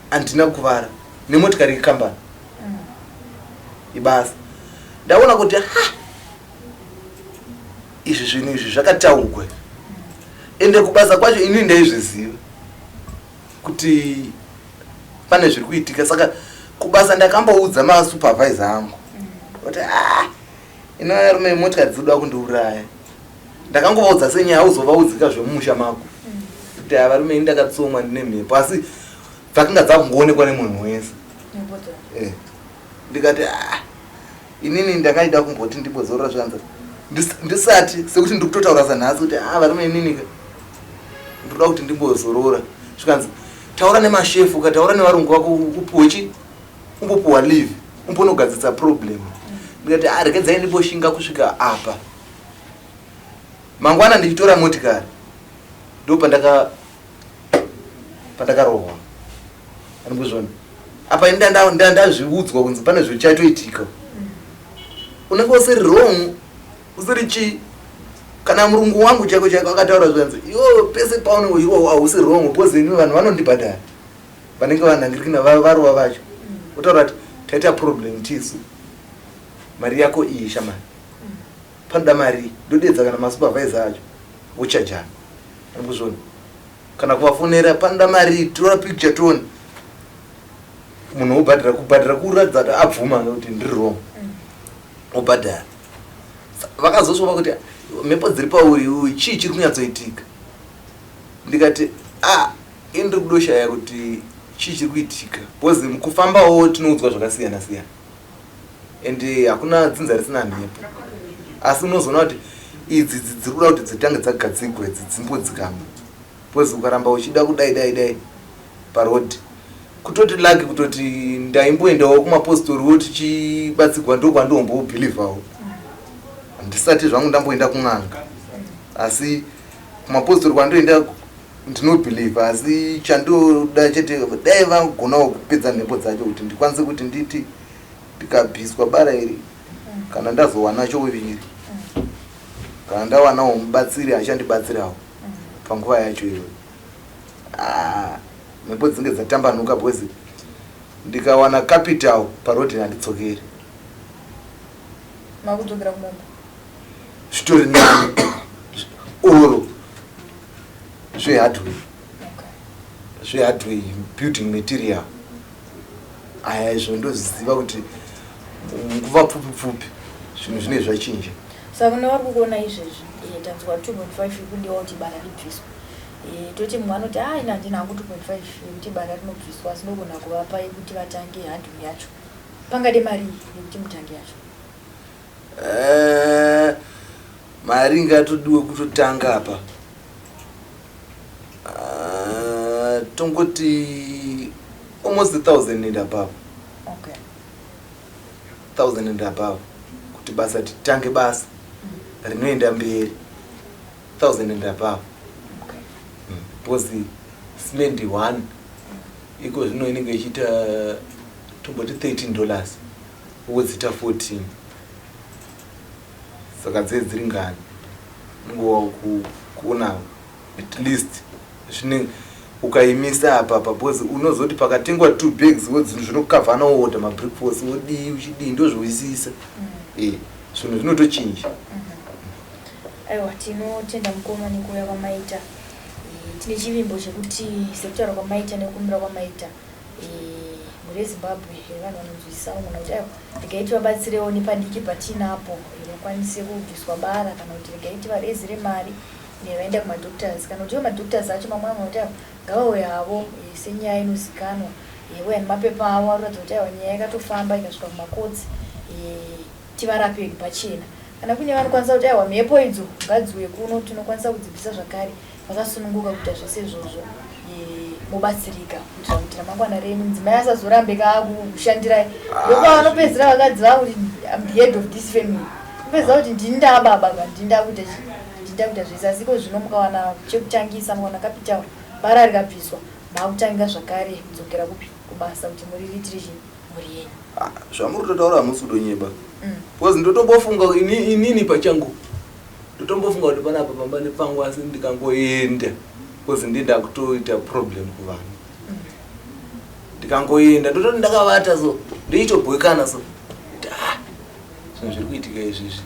handina kuvara nemotikari yekambani ibasa ndaona kuti ha izvi zvinhu izvi zvakataugwa ende kubasa kwacho ini ndaizviziva kuti pane zviri kuitika saka kubasa ndakamboudza masupervisor angu kuti ah inoarume motikari dzinoda kundiuraya ndakangovaudza senyaya uzovaudzika zvemumusha mako kuti ava varume ini ndakatsomwa ndine mhepo asi dzakanga dzakungoonekwa nemunhu wese eh. Ndikati ah inini ndakaida kumboti ndimbozorora zvanza ndisati sekuti ndiri kutotaura sanhasi kuti ah varume inini ka Ndoda kuti ndimbozorora. Zvikanzi taura nemashefu, ukataura nevarungu vako upuwe chi umbopuwa leave, umbonogadzirisa problem. Ndikati, ah, regedzai ndimboshinga kusvika apa. Mangwana ndichitora motikari, ndo pandakarohwa. Andikuzvona apa ini ndazviudzwa kunzi pane zvichatoitika. Unenge usiri wrong, usiri chii. Kana murungu wangu chaiko chaiko akataura, zvanzi, iwo pese paunenge uchirohwa hausi wrong, because ini vanhu vanondibhadhara vanenge vanhangirikina varova vacho, otaura kuti taita problem tisu, mari yako iyi shamani, panoda mari. Ndodedza kana masupervisor acho, vochajana. Andikuzvona kana kuvafonera, panoda mari, tora picture tone. Munhu wobhadhara, kubhadhara kuratidza kuti abvuma kuti ndiri wrong, obhadhara. Vakazosvova kuti mhepo dziri pauri uyu, chii chiri kunyatsoitika? Ndikati, a, ini ndiri kudoshaya kuti chii chiri kuitika, because mukufambawo tinoudzwa zvakasiyana siyana and hakuna dzinza risina mhepo, asi unozoona kuti idzi dziri kuda kuti dzitange dzagadzigwa, idzi dzimbodzikama, because ukaramba uchida kudai dai dai parodhi, kutoti lucky kutoti ndaimboendawo kumapostoriwo tichibatsirwa, ndokwandombobhilivhawo. Handisati zvangu ndamboenda kun'anga, asi kumapostori kwandoenda ndinobhilivha. Asi chandoda chete, dai vagonawo kupedza mhepo dzacho kuti ndikwanise kuti nditi ndikabviswa bara iri, kana ndazowana chouviri, kana ndawanawo mubatsiri achandibatsirawo panguva yacho iyoyo, ah, mhepo dzinge dzatambanuka, because ndikawana capital parodhi handidzokeri. Makudzokera kumombe. Zvitori nani oro zvehardware, zvehardware, building material aya. Izvo ndozviziva kuti nguva pfupi pfupi zvinhu zvinenge zvachinja. Saka kune vari kukuona izvezvi, tanzwa 2.5 ikudiwa kuti bara ribviswe. Toti mumwe anoti, a, ina handina hangu 2.5 yekuti bara rinobviswa, asi ndogona kuvapa yekuti vatange hardware yacho. Pangade mari yekuti mutange yacho? Mari ingatodiwe kutotanga apa, tongoti almost 1000 and above. 1000 and above kuti basa titange, basa rinoenda mberi, 1000 and above. Because cement one iko zvino inenge ichiita tomboti $13, wodzita 14, saka dzee dziri ngani? Unongova kuona at least zvine ukaimisa apa pa, because unozoti pakatengwa two bags wodzinhu zvinokavhana, woorder mabreakfast, wodii, uchidii, ndozvoisisa. Zvinhu zvinotochinja. Aiwa, tinotenda mukoma nekuuya kwamaita. Tine chivimbo chekuti sekutaura kwamaita nekukumbira kwamaita, mhuri yeZimbabwe, vanhu vanonzwisisa vanogona kuti, aiwa, regai tivabatsirewo nepadiki patinapo, vakwanise kubviswa bara, kana kuti regai tivarezere mari vaenda kumadoctors, kana kuti ivo madoctors acho mamwe amwe kuti, aiwa, ngavauye havo senyaya inozikanwa, vouya nemapepa avo aroratidza kuti, aiwa, nyaya yakatofamba ikasvika kumakotsi, tivarape hedu pachena. Kana kuine vanokwanisa kuti, aiwa, mhepo idzo ngadziuye kuno, tinokwanisa kudzibvisa zvakare, vakasununguka kuita zvese izvozvo, mobatsirika kuitira kuti ramangwana renyu mudzimai asazorambe kaakushandirai. Ndopavanopedzera vakadzi vavo kuti, "I'm the head of this family." Kupedza kuti ndini ndaababa ka, ndini ndakuita chi, ndini ndakuita zvese. Asi iko zvino mukawana chekutangisa, mukawana capital, bara rikabviswa, maakutanga zvakare kudzokera kupi? Kubasa, kuti muriritire chi mhuri yenyu. Ah, zvamuri kutotaura hamusi kutonyeba, because ndotombofunga inini pachangu, ndotombofunga kuti panapa pamba nepangu, asi ndikangoenda, because ndinda kutoita problem kuvanhu, ndikangoenda ndototi ndakavata so, ndoitobhoikana so kuti, ah, zvinhu zviri kuitika izvizvi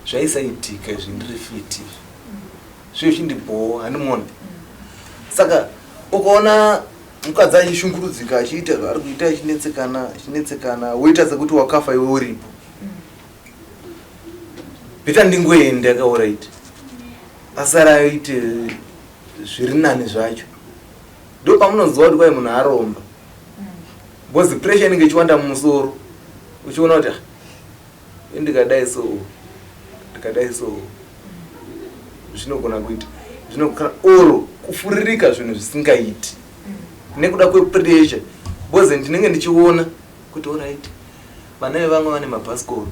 zvaisaitika izvi ndiri fit izvi, zviyo chindibhowa handimuona. Saka ukaona mukadzi achishungurudzika, achiita zvaari kuita, achinetsekana, achinetsekana, woita sekuti wakafa iwe uripo. Better ndingoenda kaoright, asara aite zviri nani zvacho. Ndo pamunonzwa kuti kwai munhu aromba, because pressure inenge ichiwanda mumusoro, uchiona kuti, ah, ndikadai so, ndikadai so, zvinogona kuita zvino oro. Kufuririka zvinhu zvisingaiti nekuda kwepressure, because ndinenge ndichiona kuti alright, vana vevamwe vane mabhasikoro,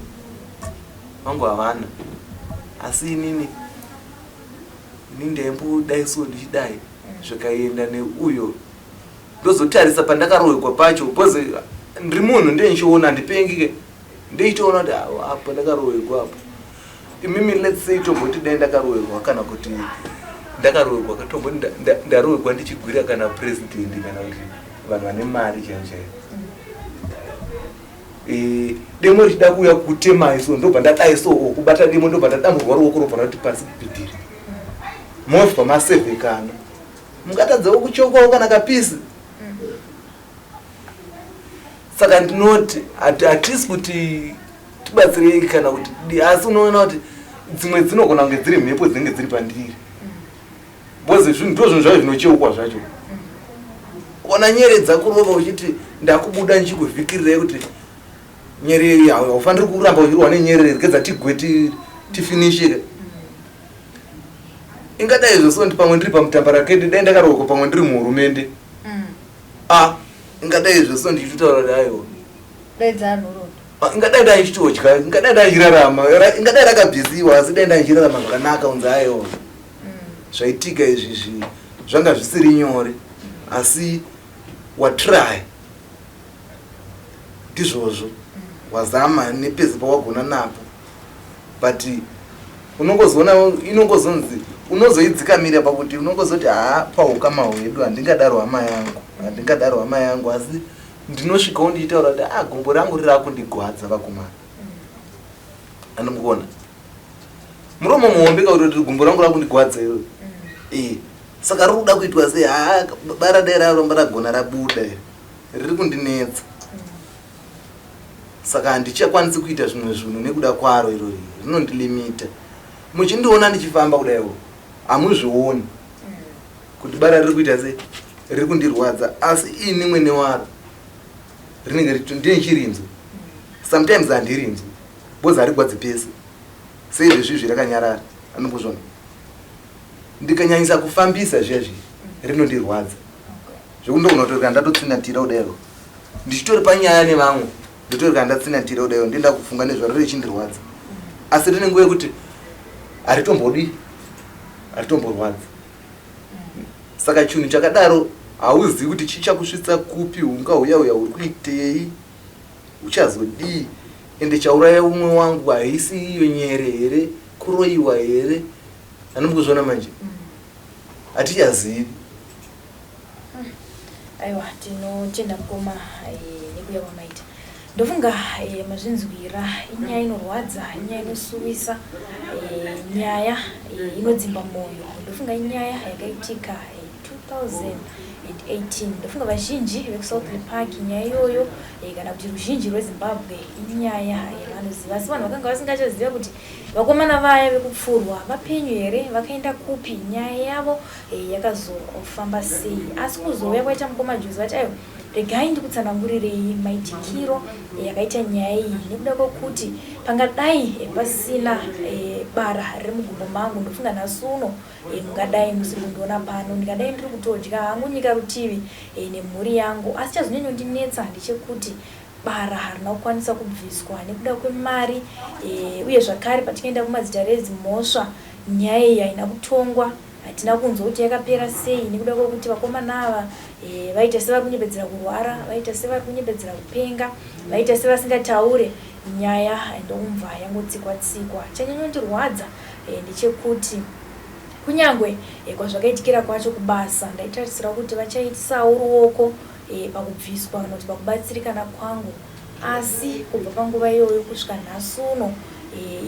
vangu havana, asi inini ini ndaimbodai so, ndichidai zvikaenda neuyo. Ndozotarisa pandakarohekwa pacho, because ndiri munhu, ndendichiona, handipengike, ndeichitoona kuti apa ndakarohekwa apa. Imimi, let's say tomboti dai ndakarohekwa, kana kuti ndakarohekwa, tomboti ndarohekwa ndichigwira kana president kana kuti vanhu vane mari chaivo chaivo, demo richida kuuya kutemai so, ndobva ndadai so kubata demo, ndobva ndadamburwa ruoko, robva rati pasi kupindira, movha masevhekana, mungatadzawo kuchokwawo kana kapisi. Saka ndinoti hatisi kuti tibatsirei kana kuti, asi unoona kuti dzimwe dzinogona kunge dziri mhepo dzinenge dziri pandiri, because zvinhu ndo zvinhu zvacho zvinocheukwa zvacho. Ona nyere dzakurova uchiti ndakubuda ndichikuvhikirirai kuti nyere iyi haufaniri kuramba uchirwa nenyere, regedza tigwe tifinishire. Ingadai zvose ndi pamwe ndiri pamutambarakede, dai ndakarohwa pamwe ndiri muhurumende, a ingadai zvose ndichitotaura kuti aiwa. Dai dzanhorondo. Ingadai ndaichitodya, ingadai ndaichirarama, ingadai rakabvisiwa, asi dai ndaichirarama zvakanaka. Unzi aiwa, zvaitika izvizvi zvanga zvisiri nyore, asi watry, ndizvozvo, wazama nepese pawagona napo. But unongozoona inongozonzi unozoidzikamira pakuti unongozoti, haa, paukama hwedu handingadaro hama yangu, handingadaro hama yangu. Asi ndinosvikawo ndichitaura kuti, a gumbo rangu riri akundigwadza, vakomana. Andimukuona muromo muhombe kautoti gumbo rangu rakundigwadza iwe. Saka riri kuda kuitwa sei? Haa, bara dai raromba ragona rabuda, riri kundinetsa, saka handichakwanisi kuita zvimwe zvinhu nekuda kwaro irori, rinondilimita. Muchindiona ndichifamba kudaiwo, hamuzvioni kuti bara riri kuita sei, riri kundirwadza, asi ini mwene waro rinenge ndinichirinzwa. Sometimes handirinzwi because harigwadzi pese. Seizvezvizvi rakanyarara, anongozvona. Ndikanyanyisa kufambisa zviya zviya, rinondirwadza zvekuti ndogona kutoreka ndatotsinatira kudaiwo, ndichitori panyaya nevamwe, ndotoreka ndatsinatira kudaiwo, ndienda kufunga nezvaro richindirwadza. Asi rine nguva yekuti haritombodi, haritomborwadzi. Saka chinhu chakadaro hauzivi kuti chichakusvitsa kupi, ungauya uya uri kuitei, uchazodii. Ende chauraya umwe wangu haisi iyo nyere here, kuroyiwa here? Anombokuzviona manje, hatichazivi. Aiwa, tinotenda mukoma nekuya kwamaita. Ndofunga mazvinzwira, inyaya inorwadza, inyaya inosuwisa, nyaya inodzimba mwoyo. Ndofunga inyaya yakaitika 2018. Ndofunga vazhinji vekuSouthlea Park nyaya iyoyo, kana kuti ruzhinji rweZimbabwe, inyaya yavanoziva. Asi vanhu vakanga vasingachaziva kuti vakomana vaya vekupfurwa vapenyu here, vakaenda kupi, nyaya yavo yakazofamba sei. Asi kuzouya kwaita mukoma Josi, vati aiwa, regai ndikutsanangurirei maitikiro yakaita nyaya iyi, nekuda kwekuti pangadai pasina bara riri mugumbo mangu, ndofunga nhasi uno mungadai musiri kundiona pano, ndingadai ndiri kutodya hangu nyika rutivi nemhuri yangu. Asi chazonyanyondinetsa ndechekuti bara harina kukwanisa kubviswa nekuda kwemari, uye zvakare patikaenda kumadzitare edzimhosva, nyaya iyi haina kutongwa, hatina kunzwa kuti yakapera sei, nekuda kwekuti vakomana ava vaita sevari kunyepedzera kurwara, vaita sevari kunyepedzera kupenga, vaita sevasingataure nyaya, ndokumva yangotsikwa tsikwa. Chanyanyondirwadza ndechekuti kunyange kwazvakaitikira kwacho kubasa, ndaitarisira kuti vachaitisawo ruoko pakubviswa kana kuti pakubatsirikana kwangu, asi kubva panguva iyoyo kusvika nhasi uno,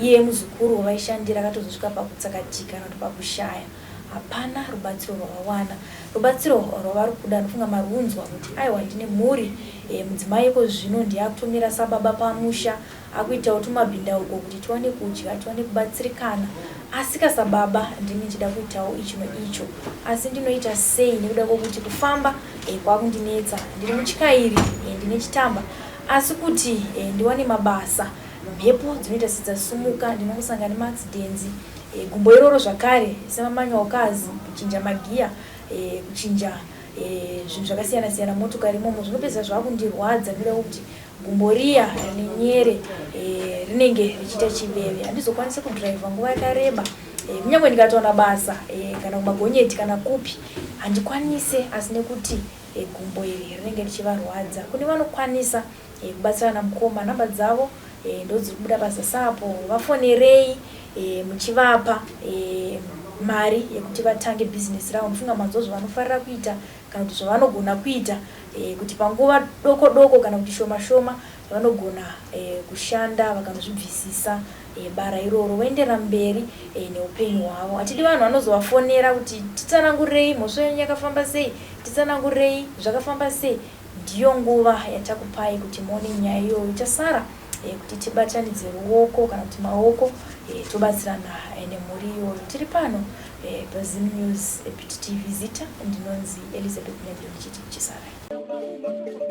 iye muzukuru wavaishandira akatozosvika pakutsakatika kana kuti pakushaya, hapana rubatsiro rwavawana. Rubatsiro rwavari kuda, ndofunga marunzwa kuti aiwa, ndine mhuri, mudzimai iko zvino ndiye akutomira sababa pamusha, akuitawo tumabhindauko kuti tiwane kudya, tiwane kubatsirikana. Asi kasababa ndini ndichida kuitawo ichi noicho, asi ndinoita sei nekuda kwokuti kufamba kwakundinetsa? Ndiri mutyairi, ndine chitamba, asi kuti ndiwane mabasa, mhepo dzinoita sedzasumuka, ndinongosangana nemaaccidents. Gumbo iroro zvakare, semamanual cars, kuchinja magiya. kuchinja zvinhu zvakasiyana siyana motokari imomo zvinopedzisa zvakundirwadza nekuda kwekuti gumbo riya rine nyere rinenge richiita chiveve. Handizokwanisi kudhiraivha nguva yakareba, kunyange ndikatowana basa kana kumagonyeti kana kupi handikwanise, asi nekuti gumbo iri rinenge richivarwadza. Kune vanokwanisa kubatsirana mukoma, namba dzavo ndodziri kubuda pazasi apo, vafonerei muchivapa mari yekuti vatange bhizinesi ravo. Mufunga manzwa zvavanofarira kuita kana kuti zvavanogona kuita, kuti panguva doko doko kana kuti shoma shoma vanogona kushanda vakanozvibvisisa bara iroro, voenderera mberi neupenyu hwavo. Hatidi vanhu vanozovafonera kuti titsanangurei mhosva yenyu yakafamba sei, titsanangurei zvakafamba sei. Ndiyo nguva yatakupai kuti muone nyaya iyoyo. Chasara kuti tibatanidze ruoko kana kuti maoko, tobatsirana nemhuri iyoyo. Tiri pano paZim News PTTV. Zita ndinonzi Elizabeth Nyabiro, ndichiti chisarai.